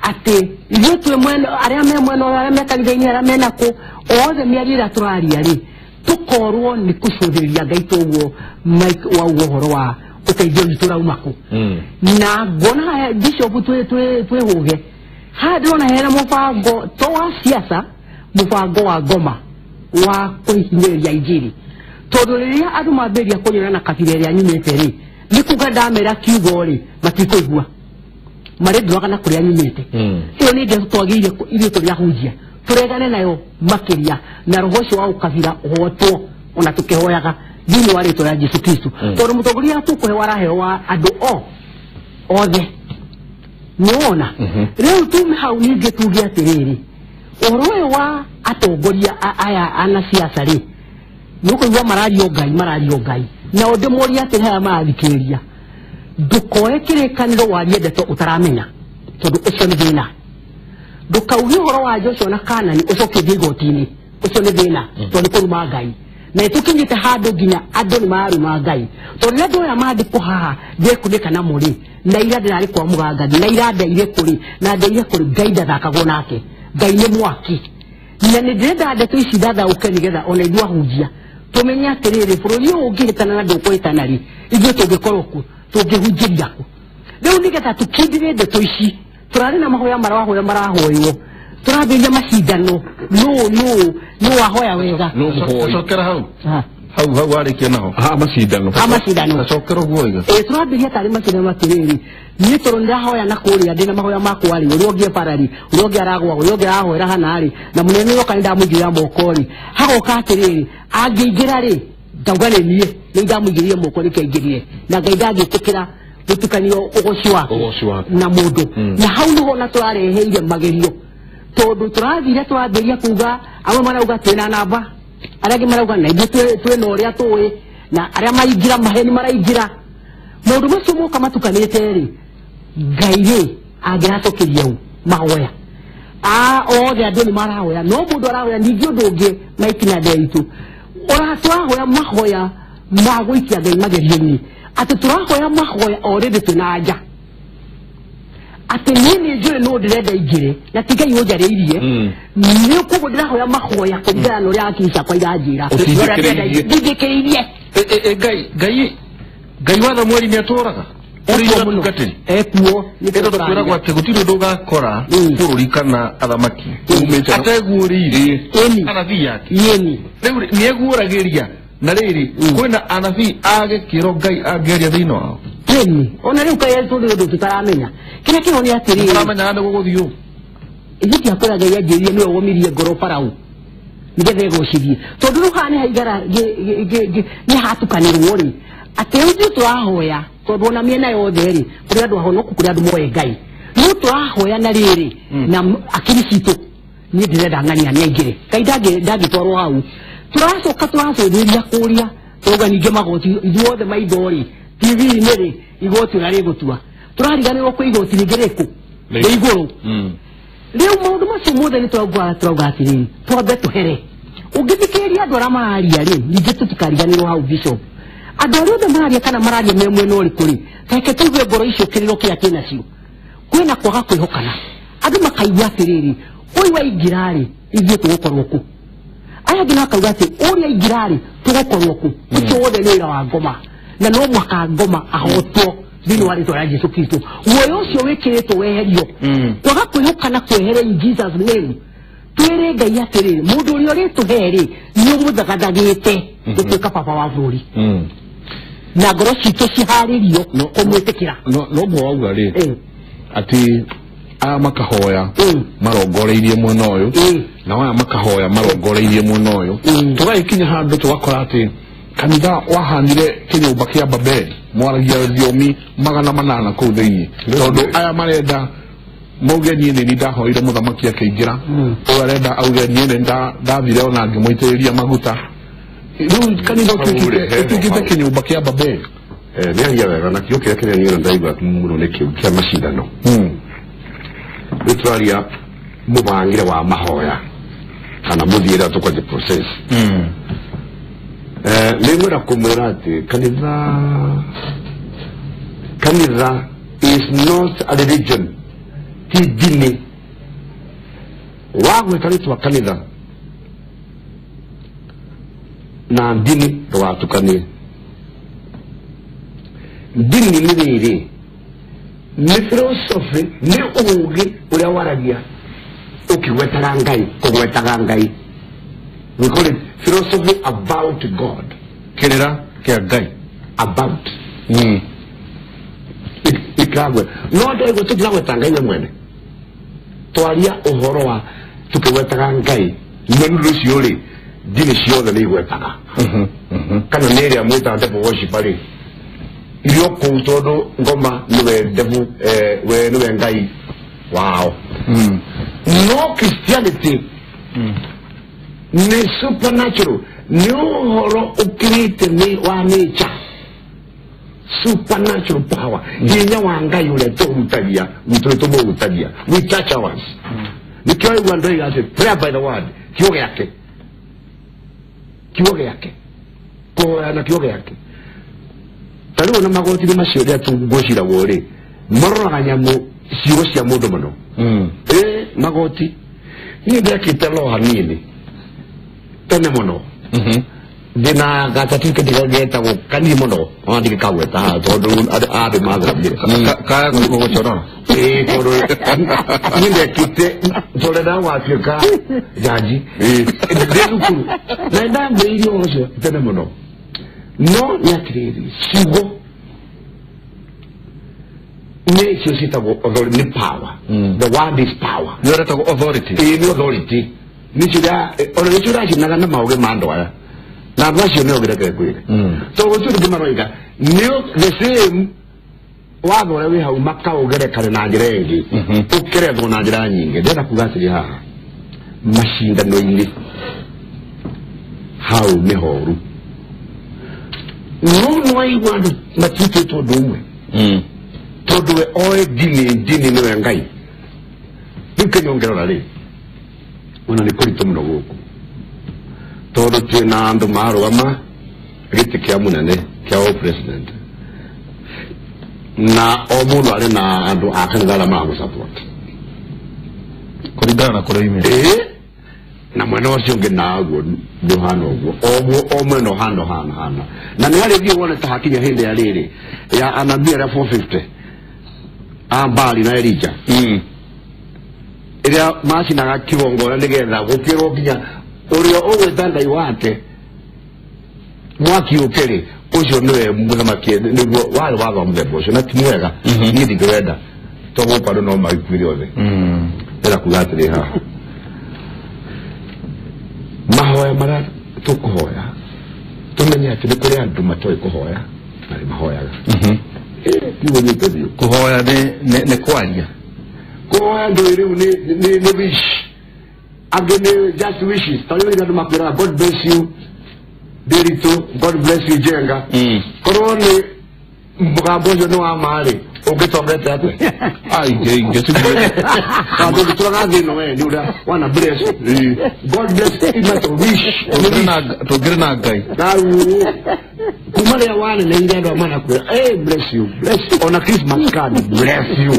atĩ ithuĩ twĩ mwena arĩa me mwena ũyũ, arĩa me kanitha-inĩ, arĩa me nakũ, othe mĩario ĩrĩa tũraria rĩ, tũkorwo nĩ kũcũthĩrĩria Ngai toguo Mike wauga ũhoro wa ũteithio witũ ũrauma kũ. Na nguona haha bishop twĩhũge haha ndĩrona hena mũbango to wa siasa, mũbango wa ngoma wa kũhinyĩrĩria injiri, tondũ rĩrĩa andũ mambĩrĩria kũnyona na kabira ĩrĩa nyumĩte rĩ, nĩ kuga ndamera kiugo rĩ, matikũigua marĩndũraga na kũrĩa nyumĩte. Ĩyo nĩ ndeto twagĩrĩire ithuĩ tũrĩ ahunjia tũregane nayo makĩria, na roho ũcio wa ũkabira ũhotwo ona tũkĩhoyaga thĩinĩ wa rĩtwa rĩa Jesũ Kristo, tondũ mũtongoria tũkũheo araheo wa andũ othe. Nĩwona rĩu tume hau ningĩ tuge atĩrĩrĩ, ũhoro ũyũ wa atongoria aya anasiasa rĩ, nĩũkũigua marario Ngai, marario Ngai, na ũndĩmũrie atĩrĩ haya marathikĩrĩria, ndũkoe kĩrĩkanĩro warie ndeto ũtaramenya, tondũ ũcio nĩ thĩna. Ndũkauge ũhoro wa Joshua na Kanani ũcoke ũthiĩ igoti-inĩ, ũcio nĩ thĩna, tondũ nĩ kũruma Ngai. Na nĩtũkinyĩte handũ nginya andũ nĩ mararuma Ngai, tondũ rĩrĩa ndoya maandĩko haha ndekunĩka namo rĩ, na ira ndĩrarĩ kwa mũganga, na ira ndeire kũrĩ, na ndeire kũrĩ, Ngai ndathakagwo nake, Ngai nĩ mwaki. Na nĩ ndĩrenda ndeto ici thathaũke nĩgetha ona ithuĩ ahunjia tũmenye atĩrĩrĩ, bũrũri ũyũ ũngĩhĩtana na ndũkũhĩtana rĩ, ithuĩ tũngĩkorwo kũ, tũngĩhunjĩria kũ? Rĩu nĩgetha tũkindĩre ndeto ici, tũrarĩ na mahoya marahoya marahoywo, tũrambĩrĩria macindano, nũ nũ wahoya wega. Cokera hau hau hau warĩkia naho ha macindano, ha macindano, cokera ũguo iga. Tũrambĩrĩria tarĩ macindano atĩrĩrĩ, niĩ tondũ nĩndĩrahoya na kũrĩa ndĩna mahoya makwa rĩ, ũrĩa ũngĩ ebara rĩ, ũrĩa ũngĩ aragwa, ũrĩa ũngĩ arahoera hana rĩ, na mũnene ũrĩa oka nĩndamũigĩrĩra moko rĩ, hagoka atĩrĩrĩ, angĩingĩra rĩ, ngauga nĩ niĩ nĩ ndamũigĩrĩire moko nĩkĩo aingĩrire, na Ngai ndangĩtĩkĩra gũtukanio ũgoci wake na mũndũ. Na hau nĩho na tũrareheire magerio, tondũ tũrathire tũrambĩrĩria kuga, amwe marauga twĩna namba, arĩa angĩ marauga na ithuĩ twĩna ũrĩa tũĩ, na arĩa maingĩra maheni maraingĩra. Maũndũ macio moka matukanĩte rĩ, Ngai rĩ angĩracokeria ũ mahoya othe andũ nĩ marahoya, no mũndũ arahoya ningĩ ũndũ ũngĩ maikinya ndeitu, tũrahoya mahoya ma gũikia Ngai magerio-inĩ, atĩ tũrahoya mahoya already twĩna anja, atĩ niĩ nĩ njũĩ nũ ndĩrenda ingĩre na ti Ngai ũnjarĩirie, nĩ koguo ndĩrahoya mahoya kũringana na ũrĩa hakiri ciakwa iranjĩra, ndindĩkĩrĩirie. Ngai Ngai wa Thamweri nĩ atũraga ekuo, kwĩragwo atĩ gũtirĩ ũndũ ũgakora bũrũri kana athamaki ateguũrĩirie anabii ake. Rĩu nĩeguũragĩria, na rĩrĩ kwĩna anabii a gĩkĩro Ngai angĩaria thĩinĩ wao. Ĩni ona rĩu kaĩ tũrĩ ũndũ tũtaramenya kĩrĩa kĩho nĩ atĩrĩrĩ, tũramenyaga nĩ gũgũthiĩ ũũ. Ithuĩ tiakwĩra Ngai anjĩrire nĩwe womirie ngoro Farao nĩgetha ĩgocithie, tondũ rĩu haha nĩ haigara nĩ hatukanĩrwo rĩ, atĩ rĩu ithuĩ tũrahoya, tondũ ona mĩena yothe rĩ, kũrĩ andũ ahonoku, kũrĩ andũ moĩ Ngai, no tũrahoya na rĩrĩ na akiri citũ, niĩ ndĩrenda ng'ania nĩ aingĩre, Ngai ndangĩtwarwo hau. Tũracoka tũracũthĩrĩria kũrĩa, tũrauga ningĩ magoti ithuothe maitho rĩ, TV-inĩ rĩ, igoti ũrĩa rĩgũtua, tũrariganĩrwo kwĩ igoti rĩngĩ rĩkũ rĩ igũrũ. Rĩu maũndũ macio mothe nĩ tũrauga atĩrĩrĩ, twambe tũhere. Ũngĩthikĩrĩria andũ arĩa mararia rĩ, ningĩ tũtikariganĩrwo hau bishop, andũ arĩa othe mararia kana mararia me mwena ũrĩkũ rĩ, reke tũigue ngoro icio kĩrĩro kĩrĩa kĩnacio. Kwĩna kwaga kwĩhokana, andũ makaigua atĩrĩrĩ, ũyũ aingĩra rĩ, ithuĩ tũgũkorwo kũ? Aya angĩ makauga atĩ ũrĩa aingĩra rĩ, tũgũkorwo kũ? Ũcio wothe nĩ wĩra wa ngoma, na no mũhaka ngoma ahotwo thĩinĩ wa rĩtwa rĩa Jesũ Kristo. Guoya ũcio wĩkĩrĩtwo weherio, kwaga kwĩhokana kwehere in Jesus name. Twĩre Ngai atĩrĩrĩ, mũndũ ũrĩa ũrĩtũhe rĩ, nĩ ũmũthagathagĩte gũtuĩka baba wa bũrũri, na ngoro citũ ciharĩrio kũmwĩtĩkĩra. Noguo wauga rĩ, atĩ aya makahoya marongoreirie mwena ũyũ, na aya makahoya marongoreirie mwena ũyũ, tũgagĩkinya handũ tũgakora atĩ kanitha wahanire kĩnyũmba kĩa Babeli, mwaragia thiomi 800 kũu thĩinĩ, tondũ aya marenda mauge niĩ nĩ ndahoire mũthamaki akĩingĩra, ũyũ arenda auge niĩ nĩ ndathire ona ngĩmũitĩrĩria maguta. Rĩu kanitha ũtuĩkĩte kĩnyũmba kĩa Babeli. Nĩaria wega, na kĩo kĩrĩa kĩrĩa niĩ ndaigua mũno nĩ kĩu kĩa macindano. Rĩu tũraria mũbangĩre wa mahoya kana mũthiĩre tũkwanjia process. Nĩngwenda kũmwĩra atĩ kanitha is not a religion. Ti ndini wagweta rĩtwa kanitha na ndini ndũgatukanie. Ndini nĩ rĩrĩ nĩ philosophy, nĩ ũũgĩ ũrĩa waragia ũkĩgwetaga Ngai, kũgwetaga Ngai. We call it philosophy about God. Kĩrĩra kĩa Ngai. About. Ikagwe. No andũ tũtiragweta Ngai we mwene. Twaria ũhoro wa tukĩgwetaga Ngai. Nĩ ũndũ ũcio rĩ, ndini ciothe nĩ igwetaga. Kana nĩ ĩrĩa mwĩtaga devil worship rĩ, irio kũu tondũ ngoma nĩwe devil, we nĩwe Ngai wao. No Christianity nĩ supernatural, nĩ ũhoro ũkĩrĩte nĩ wa nature. Supernatural power. Hinya wa Ngai ũrĩa tũhutagia, gwitũ tũmũhutagia. We touch ours. Nĩkĩo waigua andũ oiga atĩ prayer by the word, kiugo gĩake. Kiugo gĩake. Kũhoya na kiugo gĩake. Ta rĩu ona magoti-inĩ macio rĩrĩa tũgũciragwo rĩ, maroraga nyamũ ciugo cia mũndũ mũno. Magoti. Niĩ ndekĩte law hanini tene mũno. Ndĩna ga certificate getagwo kanini mũno, ona ndingĩkagweta haha tondũ andũ mathomire. Kaya gũcorora. Tondũ niĩ ndekĩte tondũ ndagwatuĩka jaji ndĩ thukuru na nĩndambĩrĩirie ũhoro ũcio tene mũno. No nĩ atĩrĩrĩ, ciugo nĩ cio ciĩtagwo authority, nĩ power. The word is power. Nĩ ũretagwo authority. Nĩ authority. Ona nĩcio ũracinaga na maũgĩ ma andũ aya. Na andũ acio nĩ ogĩ reke ngwĩre. Tondũ gũtirĩ ũndũ maroiga nĩ the same watho ũrĩa wĩ hau makaũgerekana na njĩra ĩngĩ, ũkerethwo na njĩra nyingĩ. Ndĩrenda kuga atĩrĩ haha, macindano-inĩ hau nĩ horu. No nĩwaigua andũ matiĩtĩtwo ũndũ ũmwe. Tondũ we oĩ ndini nĩwe Ngai. Rĩu Kenya ũngĩrora rĩ, ona nĩ kũritũ mũno gũkũ. Tondũ twĩna andũ marũgama gĩtĩ kĩa mũnene kĩa president. Na o mũndũ arĩ na andũ a kanitha arĩa maramũ-support. Kũringana na kũrĩa oimĩte. Na mwena ũcio ũngĩ naguo nĩ ũhana ũguo. O mwena ũhana ũhana hana. Na nĩ harĩ thiĩ wone ta hakinya hĩndĩ ya rĩrĩ ya anabii arĩa 450 a Baali na Elija. Ĩrĩa macinaga kĩgongona nĩgetha gũkĩrwo nginya ũrĩa ũgwĩta Ngai wake mwaki ũkĩrĩ, ũcio nĩwe mũthamaki, nĩguo warĩ watho wa mũthemba ũcio na ti mwega. Niĩ ndingĩwenda tondũ gũkũ andũ no magĩkuire othe. Ndĩrenda kuga atĩrĩ haha, mahoya marĩa tũkũhoya tũmenye atĩ nĩ kũrĩ andũ matoĩ kũhoya na nĩ mahoyaga. Kiugo gĩkĩ biũ. Kũhoya nĩ kwaria. Kũhoya ndũĩ rĩu nĩ wish. Angĩ nĩ just wishes. Ta rĩu andũ makwĩraga God bless you Ndiritu, God bless you Njenga. Korwo nĩ mũgambo ũcio nĩ wa ma rĩ, ũngĩtongete atĩa? Andũ ũngĩtũraga thĩ ĩno we nĩ ũrĩa wana bless. God bless you, not wish. Tũngĩrĩ na Ngai. Kuma rĩrĩa waneneire andũ manakwĩra, hey, bless you, bless you. Ona Christmas card, bless you.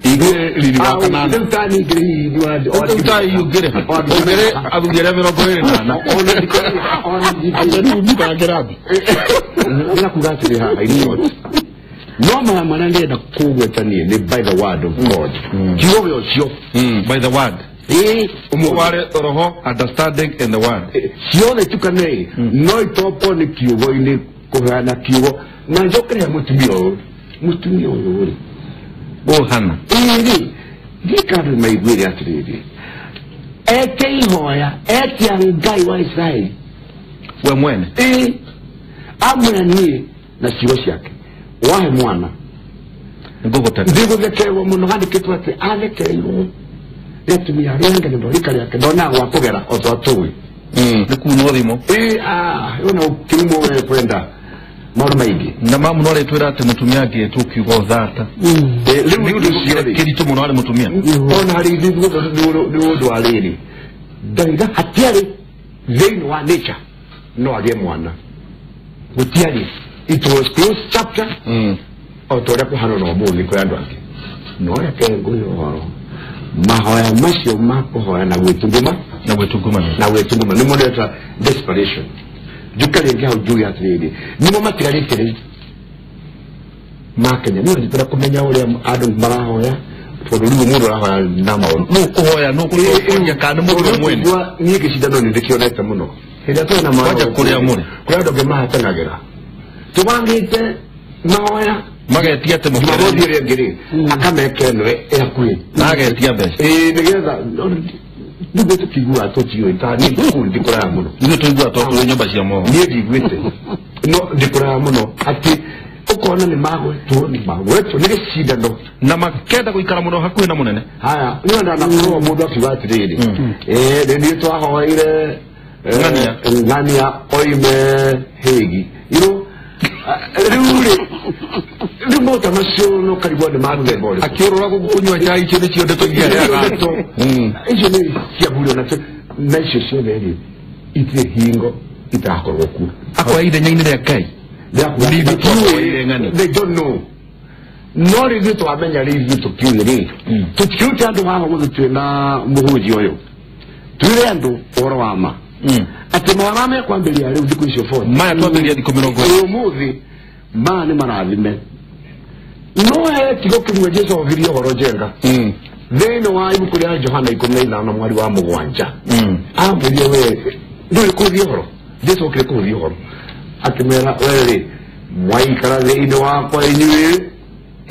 Igĩ riri wa kanana. Rĩu ta niĩ ngĩrĩ hihi Rĩu ta hihi ũngĩrĩ. Ũngĩrĩ athuri arĩa 24. Anga rĩu mũtangĩrathi. Ndĩrenda kuga atĩrĩ haha, in short. No maya marĩa ndĩrenda kũgweta niĩ nĩ by the word of God. Kiugo gĩa ũcio. By the word. Ware roho, understanding and the word. Ciothe tukane no itopwo nĩ kiugo-inĩ kũheana kiugo. Na njokereria mũtumia ũyũ. Mũtumia ũyũ rĩ. Ũhana. Ĩrĩ, ndikandũ maiguĩre atĩrĩrĩ. Eke ihoya, etia Ngai wa Israeli. We mwene. Amwĩra niĩ na ciugo ciake. Wahe mwana. Nĩngũgũteta. Ndigũthekererwo mũno, handĩkĩtwo atĩ athekereirwo nĩ atumia arĩa angĩ nĩ rika rĩake, ndonaga gwa kũgera o ta tũĩ. Nĩ kunwo thimũ. Ona ũkĩrumwo we kwenda maũndũ maingĩ. Na mamu no arĩtwĩra atĩ mũtumia angĩtwo kiugo thata. Rĩu nĩ ũndũ ũcio rĩ. Kĩritũ mũno harĩ mũtumia. Ona harĩ ithuĩ nĩ ũndũ wa rĩrĩ. Ndaiga hatiarĩ thĩinĩ wa nature no agĩe mwana. Gũtiarĩ. It was closed chapter. O ta ũrĩa kũhana na ũmũthĩ kũrĩ andũ angĩ. No reke ngũhe ũhoro mahoya macio ma kũhoya na gwĩtunguma na gwĩtungumania na gwĩtunguma nĩmo ndĩreta desperation. Njuke rĩngĩ hau njuge atĩrĩrĩ nĩmo matigarĩte rĩu ma Kenya nĩ ũrĩtĩra kũmenya ũrĩa andũ marahoya tondũ rĩu mũndũ arahoya na maũndũ nũ kũhoya nũ kũhoya kana nĩ mũndũ mwene. Niĩ gĩcindano nĩ ndĩkĩonete mũno hĩndĩ ĩrĩa twĩna mahoya Kwanja kũrĩa mũrĩ kũrĩa andũ angĩ mahatangagĩra tũbangĩte mahoya magetia atĩ Jumamothi ĩrĩa ĩngĩ rĩ akameka ĩno ĩ hakuhĩ na agetia mbeca ĩĩ nĩgetha nĩguo tũkĩiguaga tũtiũĩ ta niĩ kũu ndikũraya mũno ithuĩ tũiguaga to tũrĩ nyũmba cia mohoro niĩ ndiguĩte no ndikũraya mũno atĩ ũkona nĩ magwetwo nĩ gĩcindano na makenda gũikara mũno hakuhĩ na mũnene. Haya niĩ ndanakorwo mũndũ akiuga atĩrĩrĩ nĩ niĩ twahoeire ng'ania oime hĩgi you rĩu rĩ rĩu maũta macio no karigwo nĩ ma mũthemba ũrĩkũ akĩũrũra gũkũ kũnyua chai icio nĩcio ndeto iria aheaga icio nĩ ciaburio nacio na icio ciothe rĩ itirĩ hingo itakorwo kuo akoya ithenya-inĩ rĩa Ngai. They don't know. No rĩ ithuĩ twamenya rĩ ithuĩ tũkiuĩ rĩ tũtikiũte andũ haha gũthĩ twĩ na mũhunjia ũyũ twĩre andũ ũhoro wa ma atĩ mahoya mekwambĩrĩria rĩu thikũ icio 40 maya twambĩrĩria thikũ 20 ũmũthĩ maya nĩ marathime no he kiugo kĩmwe Jesũ ogirie ũhoro njenga thĩinĩ wa ibuku rĩa Johana 15 mweri wa 7 amwĩrire we ndũrĩ kũhũthia ũhoro Jesũ okire kũhũthia ũhoro akĩmera we rĩ mwaikara thĩinĩ wakwa inyuĩ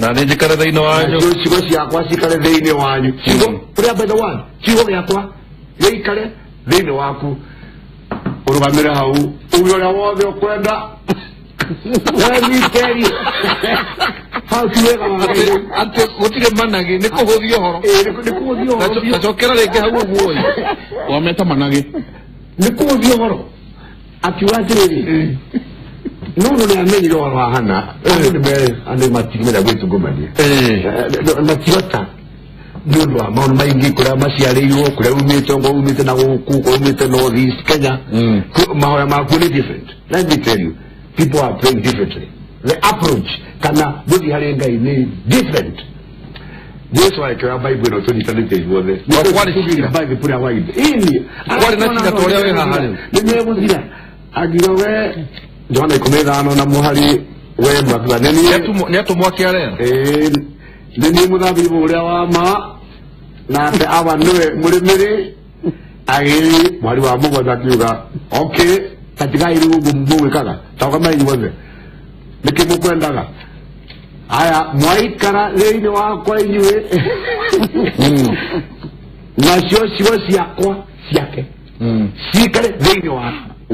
na nĩ njikare thĩinĩ wanyu ciugo ciakwa cikare thĩinĩ wanyu ciugo ũrĩa by the word kiugo gĩakwa gĩikare thĩinĩ waku ũrũgamĩre hau uge ũrĩa wothe ũkwenda wee hau ti wega atĩ gũtirĩ managĩ nĩ kũhũthia ũhoro nĩ kũhũthia ũhoro tacokera rĩngĩ hau ũguo ĩ wameta managĩ nĩ kũhũthia ũhoro akiuga atĩrĩrĩ no nĩ amenyire ũhoro wa Hana andũ matingĩmenya gwĩtungumania matirota nĩ ũndũ wa maũndũ maingĩ kũrĩa maciarĩirwo kũrĩa umĩte ngo umĩte na gũkũ kũrĩa umĩte North East Kenya mahoya makuo nĩ different. Let me tell you, people are praying differently. The approach kana gũthiĩ harĩ Ngai nĩ different. Jesu akĩoya Bible ĩno tũnyitanĩte ithuothe Bible kũrĩa waithe ĩni kwarĩ na cira ta ũrĩa wĩ haha rĩu nĩ megũthira akiuga we Johana 15 na mũhari we mwakiuga nĩ atũmwo akĩarera nĩ niĩ mũthabibũ ũrĩa wa ma nake awa nĩwe mũrĩmĩrĩ agĩrĩ mwari wa 7 akiuga okay tatigai rĩu ũguo mũgwĩkaga taũkamai inyuothe nĩkĩ mũkwendaga aya mwaikara thĩinĩ wakwa inyuĩ nacio ciugo ciakwa ciake cikare thĩinĩ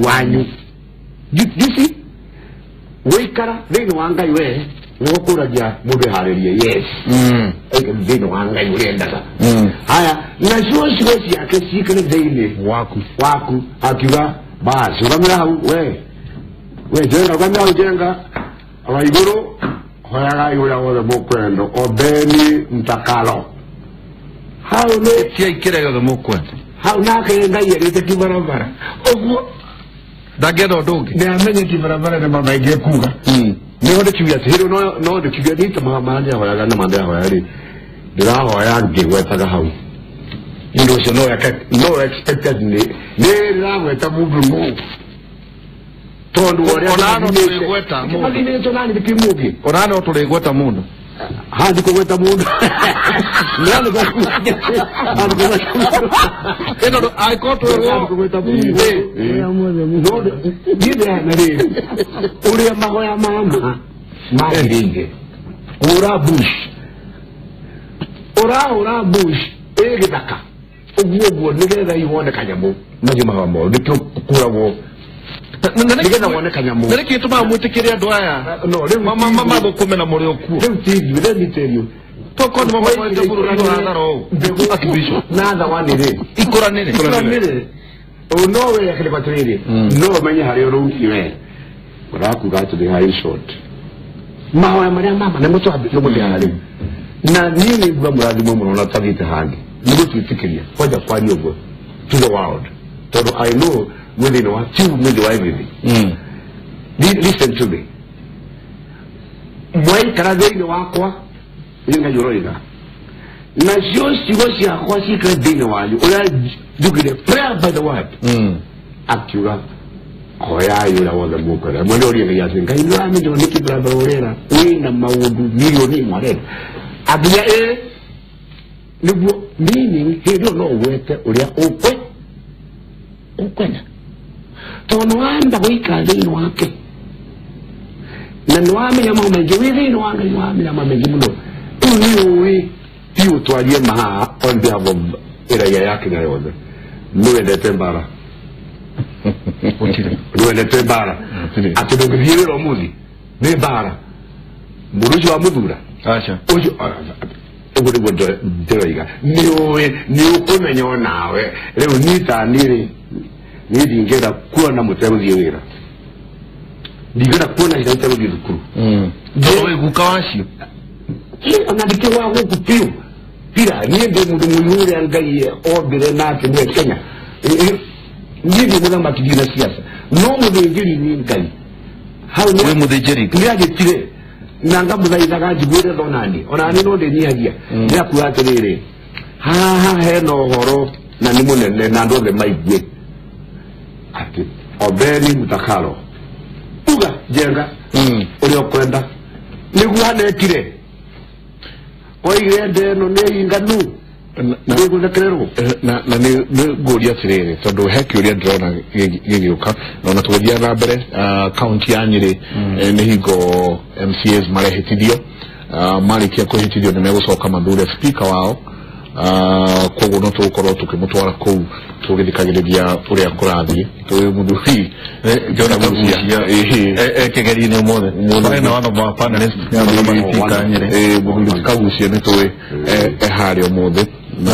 wanyu. You see gũikara thĩinĩ wa Ngai we nĩgũkũragia mũndũ eharĩrie yes thĩinĩ wa Ngai ũrĩa endaga haya nacio ciugo ciake cikare thĩinĩ waku akiuga basi ũgamĩra hau we jenga ũgamĩra hau jenga wa igũrũ hoyagai ũrĩa wothe mũkwenda ombeni mtakalo hau nĩ tiai kĩrĩa gĩothe mũkwenda hau nake Ngai erĩte kibarabara ũguo ndangĩenda ũndũ ũngĩ nĩ kibarabara nĩ mamaingĩ kuga nĩho ndĩkiuga atĩ hĩndĩ no ndĩkiuga niĩ ta mahoya ndĩrahoyaga na mandĩrahoya rĩ ndĩrahoya ngĩgwetaga hau nĩ ũndũ ũcio no expected nĩ ndĩragweta mũndũ mũ tondũ ũrĩa ona no tũrĩgweta mũndũ mathimĩtwo nani ndĩkĩ mũngĩ ona no tũrĩgweta mũndũ haha ndikũgweta mũndũ ĩno angĩkorwo twĩrwo kũgweta mũndũ niĩ ndĩrana rĩrĩ ũrĩa mahoya mama magĩrĩire kũhũra bush ũrahũra bush ĩ gĩthaka ũguo ũguo nĩgetha iwone kanyamũ macio mahoya moru nĩkĩo kũhũragwo nĩgetha wone kanyamũ na nĩkĩ gĩtũmaga mwĩtĩkĩre andũ aya no rĩu mathũkũme na mũrĩ okuo rĩu ti ithuĩ let me tell you tokorwo nĩ mahoete bũrũri wa thara ũũ akibisho na thawani rĩ ikũranĩre ikũranĩre no we akĩrĩ atĩrĩrĩ no ũmenye harĩa ũrũngiĩ we ũrakuga atĩrĩ ha in short mahoya marĩa mama nĩmo tũgũthiaga rĩu na niĩ nĩ nguga mũrathimwo mũno na tathiĩte hangĩ nĩ gũtwĩtĩkĩria kwanja kwaria ũguo to the world tondũ I know mwĩ thĩinĩ wa ti mwĩ wa everything. Listen to me mwaikara thĩinĩ wakwa nĩ Ngai ũroiga Nacio ciugo ciakwa cikare thĩinĩ wanyu ũrĩa njugire, prayer by the word. Akiuga hoyai ũrĩa wothe mũkwenda. Mwene ũria Ngai atĩ Ngai nĩ ũramenya nĩkĩ brother ũrera wĩna maũndũ milioni ĩmwe arenda aginya ĩ nĩguo, meaning hĩndĩ ĩyo no ũgwete ũrĩa ũkwenda tondũ nĩ wamba gũikara thĩinĩ wake na nĩ wamenya maũndũ maingĩ wĩ thĩinĩ wa Ngai, nĩ wamenya maũndũ maingĩ mũno. Rĩu nĩ ũĩ biũ twarie mahaha on behalf of ĩraia ya Kenya yothe, nĩ wendete mbara, nĩ wendete mbara atĩ ndũngĩthiĩ wĩra ũmũthĩ nĩ mbara mũndũ ũcio wa mũthura aca ũcio ũguo nĩguo ndĩroiga. Nĩ ũĩ nĩ ũkũmenya onawe rĩu niĩ ta niĩ rĩ niĩ ndingĩenda kuona mũtegũthiĩ wĩra, ndingĩenda kuona ciana itegũthiĩ thukuru. Tondũ wĩ guka wacio. Ona ndikĩ wa gũkũ biũ pira niĩ ndĩ mũndũ mũirũ ũrĩa Ngai ombire nake nĩwe Kenya. Niĩ ndĩ mũthamaki ndirĩ na siasa no mũthĩnjĩri nĩ Ngai hau wĩ mũthĩnjĩri nĩ anjĩtire na ngamũthaithaga njiguĩre tha onani onani no ndĩnyihagia. Nĩ akuga atĩrĩrĩ haha hena ũhoro na nĩ mũnene na andũ othe maigue atĩ ombeni mũtakalo uga njenga ũrĩa ũkwenda nĩguo anekire oigire ndeno nĩ inganu nĩgũthekererwo. Na nĩ ngũria atĩrĩrĩ tondũ he kĩũria ndĩrona gĩgĩũka na ona tũgĩthiaga na mbere kaunti ya Nyĩrĩ nĩ hingo MCAs marehĩtithio, marĩkia kwĩhĩtithio nĩ megũcoka mathure speaker wao, koguo no tũgũkorwo tũkĩmũtwara kũu tũgĩthikagĩrĩria ũrĩa kũrathiĩ tũĩ mũthuri Jonah Kagucia kĩgerio-inĩ ũmũthĩ ena one of our panelists mũthuri Kagucia nĩ tũĩ harĩa ũmũthĩ na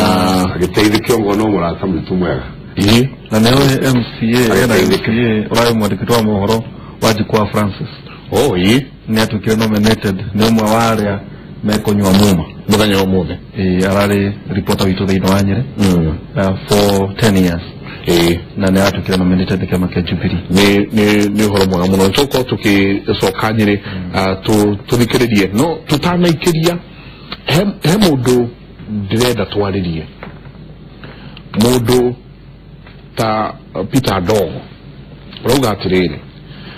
agĩteithia kĩongo no mũrata mũitũ mwega. Na nĩ ũĩ MCA ena MCA ũrarĩ mwandĩki wa mohoro wa Jukwaa Francis. Oh ĩ nĩ atuĩkire nominated nĩ ũmwe wa arĩa mekũnyua muma mũthenya wa ũmũthĩ. Ararĩ reporter witũ thĩinĩ wa Nyĩrĩ for 10 years na nĩ atuĩkire nominated kĩama kĩa Jubilee. Nĩ ũhoro mwega mũno nĩ tũgũkorwo tũgĩcoka Nyĩrĩ tũthikĩrĩrie no tũtanaikĩria he mũndũ ndĩrenda twarĩrie mũndũ ta Peter Dogo ũrauga atĩrĩrĩ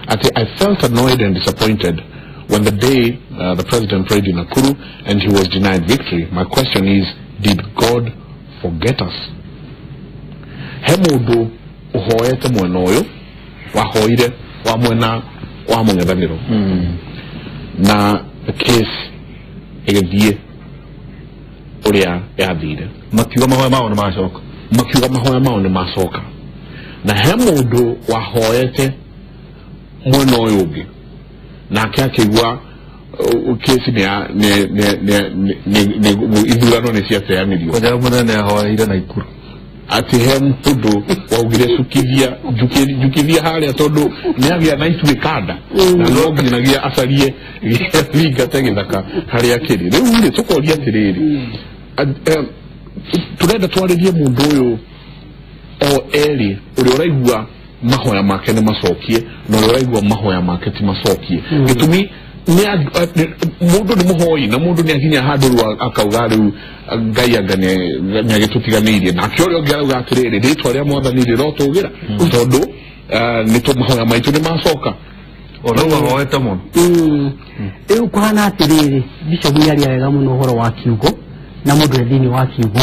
atĩ I felt annoyed and disappointed when the day the president prayed in Nakuru and he was denied victory. My question is, did God forget us? He mũndũ ũhoete mwena ũyũ wahoire wa mwena wa mũng'ethanĩro na case ĩgĩthiĩ ũrĩa yathire makiuga mahoya mao nĩ macoka, makiuga mahoya mao nĩ macoka. Na he mũndũ wahoete mwena ũyũ ũngĩ nake akĩigua kesi nĩ ithurano nĩ ciateanĩrio. Kwanja mũnene ahoeire Naikuru atĩ he mũndũ waugire cukithia njukithia harĩa tondũ nĩ agĩa na ituĩ kanda na no nginyagia acarie thingate gĩthaka harĩa kĩrĩ. Rĩu rĩ tũkoria atĩrĩrĩ tũrenda twarĩrie mũndũ ũyũ o erĩ ũrĩa ũraigua mahoya make nĩ macokie na ũrĩa ũraigua mahoya make ti macokie. Gĩtũmi mũndũ nĩ mũhoi na mũndũ nĩ akinya handũ rĩu akauga rĩu Ngai anga nĩ agĩtũtiganĩirie nake ũrĩa ũngĩ arauga atĩrĩrĩ rĩtwa rĩa mwathani rĩrotũgĩra tondũ nĩ mahoya maitũ nĩ macoka. Ona ahoete mũno. Rĩu kũhana atĩrĩrĩ Bishop nĩ aria wega mũno ũhoro wa kiugo na mũndũ e thĩinĩ wa kiugo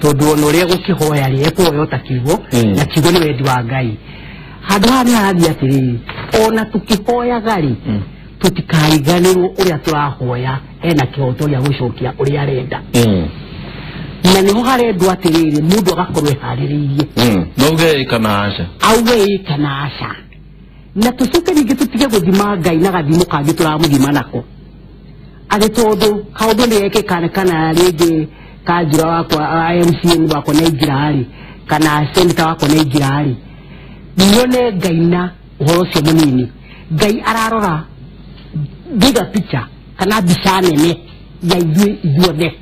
tondũ ona ũrĩa gũkĩhoya rĩ ekũhoya ta kiugo na kiugo nĩ wendi wa Ngai. Handũ haha nĩ harathiĩ atĩrĩrĩ ona tũkĩhoyaga rĩ tũtikariganĩrwo ũrĩa tũrahoya ena kĩhoto gĩa gũcokia ũrĩa arenda. Na nĩho harendwo atĩrĩrĩ mũndũ agakorwo eharĩrĩirie no uge ĩ kana aca, auge ĩ kana aca, na tũcoke ningĩ tũtige gũthima Ngai na gathimo kangĩ tũramũthima nako atĩ tondũ kaũndũ nĩ gekĩka kana rĩngĩ kanjura wakwa MCA wakwa nĩ aingĩra rĩ kana senator wakwa nĩ aingĩra rĩ nyone Ngai na ũhoro ũcio mũnini. Ngai ararora bigger picture kana mbica nene ya ithuĩ ithuothe.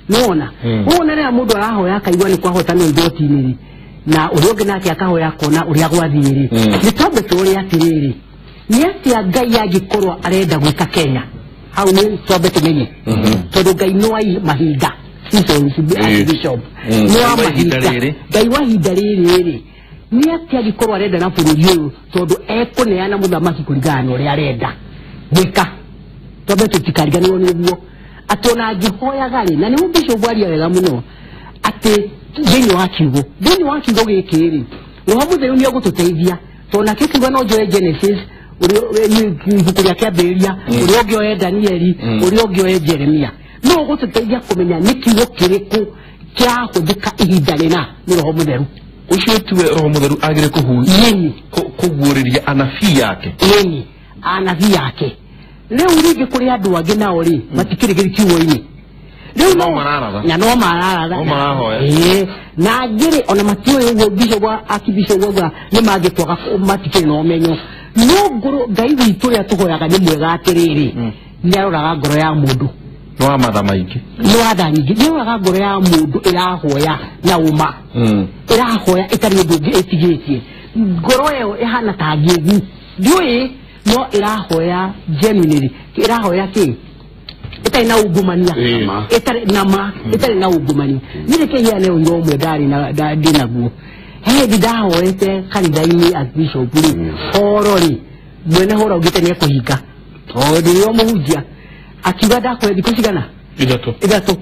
Nĩwona wona rĩrĩa mũndũ arahoya akaigua nĩ kwahotanwo igoti-inĩ rĩ na ũrĩa ũngĩ nake akahoya akona ũrĩa gwathiĩ rĩ nĩ twambe tũrore atĩrĩrĩ nĩ atĩa Ngai angĩkorwo arenda gwĩka Kenya. Hau nĩ twambe tũmenye tondũ Ngai no ai mahinda seasons bishop nĩ wa mahinda Ngai wa ihinda rĩrĩ nĩ atĩa angĩkorwo arenda na bũrũri ũyũ tondũ ekũneana mũthamaki kũringana na ũrĩa arenda gwĩka twambe tũtikariganĩrwo nĩ ũguo atĩ ona angĩhoyaga rĩ na nĩho bishop aria wega mũno atĩ thĩinĩ wa kiugo gĩkĩ rĩ Roho Mũtheru nĩ egũtũteithia tondũ nakĩo kiugo no njoe Genesis ibuku rĩa kĩambĩrĩria ũrĩa ũngĩ oe Danieli ũrĩa ũngĩ oe Jeremia no ũgũtũteithia kũmenya nĩ kiugo kĩrĩkũ kĩrahũthĩka ihinda rĩna nĩ Roho Mũtheru ũcio tiwe Roho Mũtheru agĩrĩ kũguũrĩria anabii yake ĩni anabii yake rĩu rĩngĩ kũrĩ andũ angĩ nao rĩ matikĩrĩ kiugo-inĩ rĩu no mararatha na no mararatha no marahoya na angĩ ona matiũĩ ũguo bishop akibishop auga nĩ mangĩtwaga matikĩrĩ na ũmenyo no ngoro Ngai witũ ũrĩa tũhoyaga nĩ mwega atĩrĩrĩ nĩ aroraga ngoro ya mũndũ nĩ wa matha maingĩ nĩ wa tha nyingĩ nĩ aroraga ngoro ya mũndũ ĩrahoya na ũma ĩrahoya ĩtarĩ ũndũ ũngĩ ĩtigĩtie ngoro ĩyo ĩhana ta ngĩgu ndiũĩ no ĩrahoya genuinely ĩrahoya kĩ ĩtarĩ na ungumania ĩtarĩ na ma ĩtarĩ na ungumania niĩ reke heane ũira ũmwe ndarĩ na ndĩ naguo he hĩndĩ ndahoete kanitha-inĩ archbishop rĩ horo rĩ mwene horo augĩte nĩ ekũhinga tondũ rĩrĩa mũhunjia akiuga ndakũhe thikũ cigana ithatũ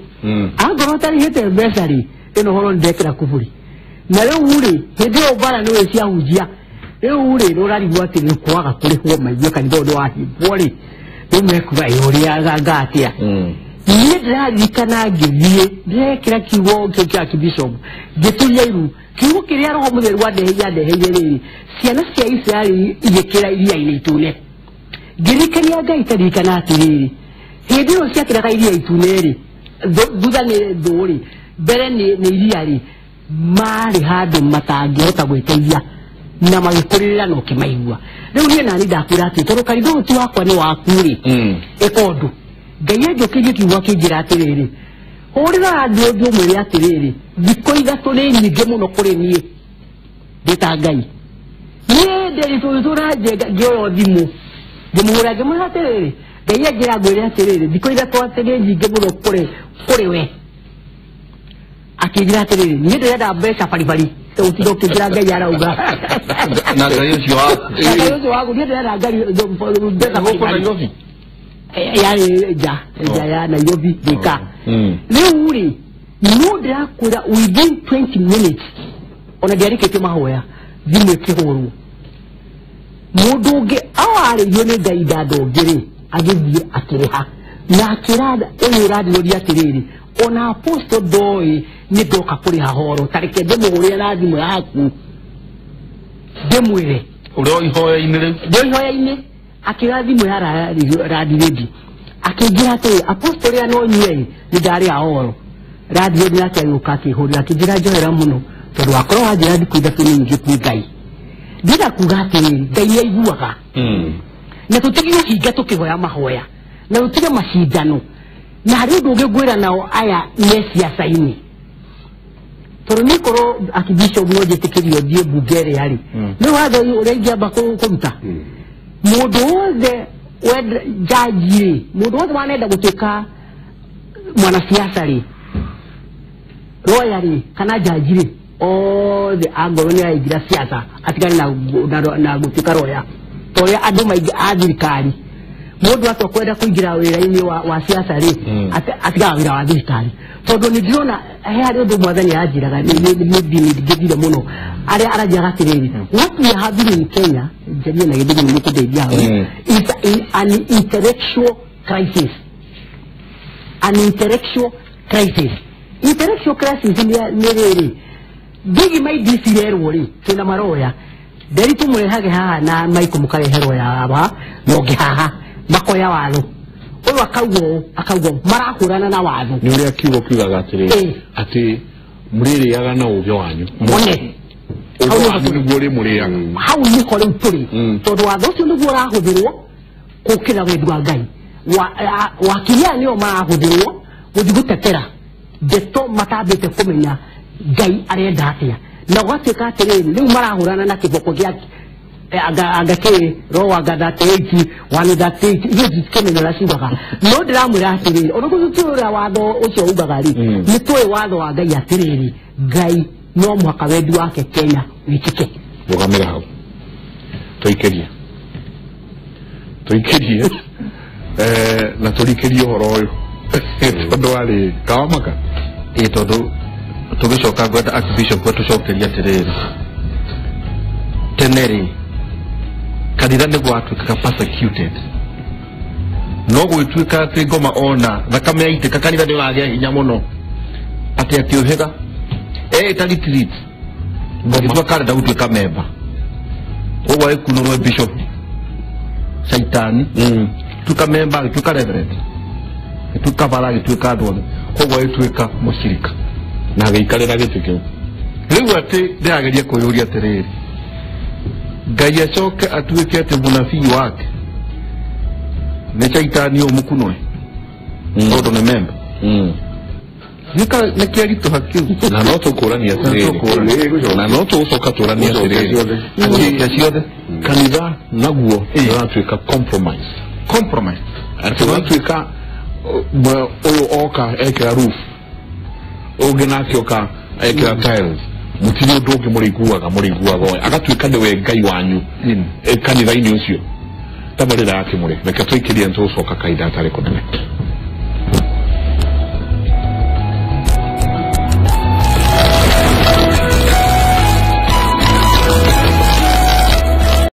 angorwo ũtarĩhĩte mbeca rĩ ĩno horo nĩ ndekĩra kuburi na rĩu rĩ hĩndĩ ĩyo mbara nĩwe ciahunjia rĩu rĩ nĩũrarigwo atĩ nĩ kwaga kũrĩhwo maigue kanitha ũyũ nĩwahingwo rĩ rĩu mekuga ĩ ũrĩaga atĩa niĩ ndĩraririkana ngĩthiĩ ndĩrekĩra kiugo kĩu kĩa archbishop ngĩturia iru kiugo kĩrĩa Roho Mũtheru andeheire rĩrĩ ciana cia Isiraeli igĩkĩra iria-inĩ itune ngĩririkania Ngai taririkana atĩrĩrĩ hĩndĩ ĩyo ciakĩraga iria itune rĩ thutha nĩ thũ rĩ mbere nĩ iria rĩ marĩ handũ matangĩhota gwĩteithia na magĩkũrĩrĩra na ũkĩmaigua rĩu niĩ nani ndakwĩra atĩ tondũ kanitha ũyũ ti wakwa nĩ waku rĩ ĩka ũndũ Ngai anjũkĩrie kiugo akĩnjĩra atĩrĩrĩ hũrĩra andũ ũngĩ ũmwĩre atĩrĩrĩ thikũ ithatũ nĩ nyingĩ mũno kũrĩ niĩ ndĩ ta Ngai niĩ ndĩritũtũra njenga ngĩoya thimũ ngĩmũhũra ngĩmwĩra atĩrĩrĩ Ngai anjĩra ngwĩre atĩrĩrĩ thikũ ithatũ atĩ nĩ nyingĩ mũno kũrĩ we akĩnjĩra atĩrĩrĩ niĩ ndĩrenda mbeca baribari ũtinda ũkĩnjĩra Ngai arauga na Ngai ũcio waku Ngai ũcio waku niĩ ndĩrenda mbeca baribari yarĩ nja ya Nairobi Thika rĩu rĩ no ndĩrakwĩra within 20 minutes ona ndiarĩkĩtie mahoya thimũ ĩkĩhũrwo mũndũ ũngĩ awarĩirio nĩ Ngai ndandũ ũngĩ rĩ agĩthiĩ akĩrĩha na akĩra ũyũ ũrandirũria atĩrĩrĩ ona apostle ndoĩ nĩ ndoka kũrĩha horo ta reke ndĩmũhũrĩre na thimũ yaku ndĩmwĩre ũrĩa ihoya-inĩ rĩu ndĩ ihoya-inĩ akĩra thimũ ya radirendi akĩnjĩra atĩrĩ apostle ũrĩa no nyue nĩ ndarĩha horo radirendi nake agĩũka akĩhũrĩra akĩnjĩra njohera mũno tondũ wakorwo wanjĩra thikũ ithatũ nĩ nyingĩ kwĩ Ngai ndĩrenda kuga atĩrĩrĩ Ngai nĩ aiguaga na tũtige ũhinga tũkĩhoya mahoya na tũtige macindano na harĩ ũndũ ũngĩ ngwĩra nao aya me ciaca-inĩ tondũ niĩ korwo archbishop no njĩtĩkĩrio thiĩ mbunge ĩrĩa rĩ nĩ watho ũrĩa ingĩamba kũruta mũndũ wothe jaji rĩ mũndũ wothe wanenda gũtuĩka mwanasiasa rĩ lawyer rĩ kana jaji rĩ othe angorwo nĩ araingĩra siasa atigane na gũtuĩka lawyer ta ũrĩa andũ maingĩ a thirikari mũndũ atua kwenda kũingĩra wĩra-inĩ wa siasa rĩ atigaga wĩra wa thirikari tondũ nĩ ndĩrona he harĩ ũndũ mwathani aranjĩraga nĩ ngĩthire mũno arĩa aranjĩraga atĩrĩrĩ what we are having in Kenya njarie na gĩthũngũ nĩ mũkũndeithia hau is an intellectual crisis an intellectual crisis intellectual crisis nĩ rĩrĩ big mind cirerwo rĩ twĩna maroya nderi tũmũrehage haha na maiko mũkarehe roya haha na ũngĩ haha makoya watho ũyũ akauga ũũ akauga ũũ marahũrana na watho nĩ ũrĩa kiugo kiugaga atĩrĩrĩ atĩ mũrĩrĩaga na ũũgĩ wanyu one ũũgĩ wanyu nĩguo ũrĩmũrĩaga hau nĩho rĩu tũrĩ tondũ watho ũcio nĩguo ũrahũthĩrwo gũkĩra wendi wa Ngai wakiri aya nĩo marahũthĩrwo gũthiĩ gũtetera ndeto matambĩte kũmenya Ngai arenda atĩa na gũgatuĩka atĩrĩrĩ rĩu marahũrana na kĩboko gĩa Anga kä roho anga 38 138 ithuĩ tutikĩmenya ũrĩa ciugaga, no ndĩramwĩra atĩrĩrĩ, ona gũthiĩ tũĩ ũrĩa watho ũcio ugaga rĩ, nĩ tũĩ watho wa Ngai atĩrĩrĩ, Ngai no mũhaka wendi wake Kenya wĩkĩke. Rũgamĩra hau, tũikĩrie tũikĩrie na tũrikĩrie ũhoro ũyũ tondũ warĩ kawamaka. Ĩ tondũ tũgĩcoka ngwenda Archbishop atũcokerie atĩrĩrĩ, tene rĩ kanitha nĩguo watuĩkaga persecuted, no gwĩtuĩka atĩ ngoma ona thakame yaitĩka kanitha nĩ ũragĩa hinya mũno atĩ akĩũhĩga eĩta retreat agĩtua karenda gũtuĩka memba, koguo agĩkunũrwo bishop caitani tuĩka memba, agĩtuĩka reverend, agĩtuĩka bara, agĩtuĩka andũ othe, koguo agĩtuĩka mũcirika na agĩikarĩra gĩtĩ kĩu. Rĩu atĩ ndĩrageria kwĩyũria atĩrĩrĩ, Ngai acoke atuĩke atĩ mũnabii wake nĩ caitani ũyũ mũkunwe tondũ nĩ memba? Nĩ kĩaritũha kĩu. Na no tũkũrania atĩrĩrĩ, na no tũgũcoka tũranie atĩrĩrĩ, atĩ ciothe kanitha naguo ũratuĩka compromise. Compromise. Atĩ ũratuĩka ũyũ oka ekĩra roof, ũngĩ nake oka ekĩra tiles, mũtirĩ ũndũ ũngĩ mũrĩiguaga mũrĩiguaga ũyũ agatuĩka nĩwe Ngai wanyu kanitha-inĩ ũcio. Tabarĩra ya Kĩmũrĩ, reke tũikĩrie, nĩtũgũcoka kahinda gatarĩ kũnene.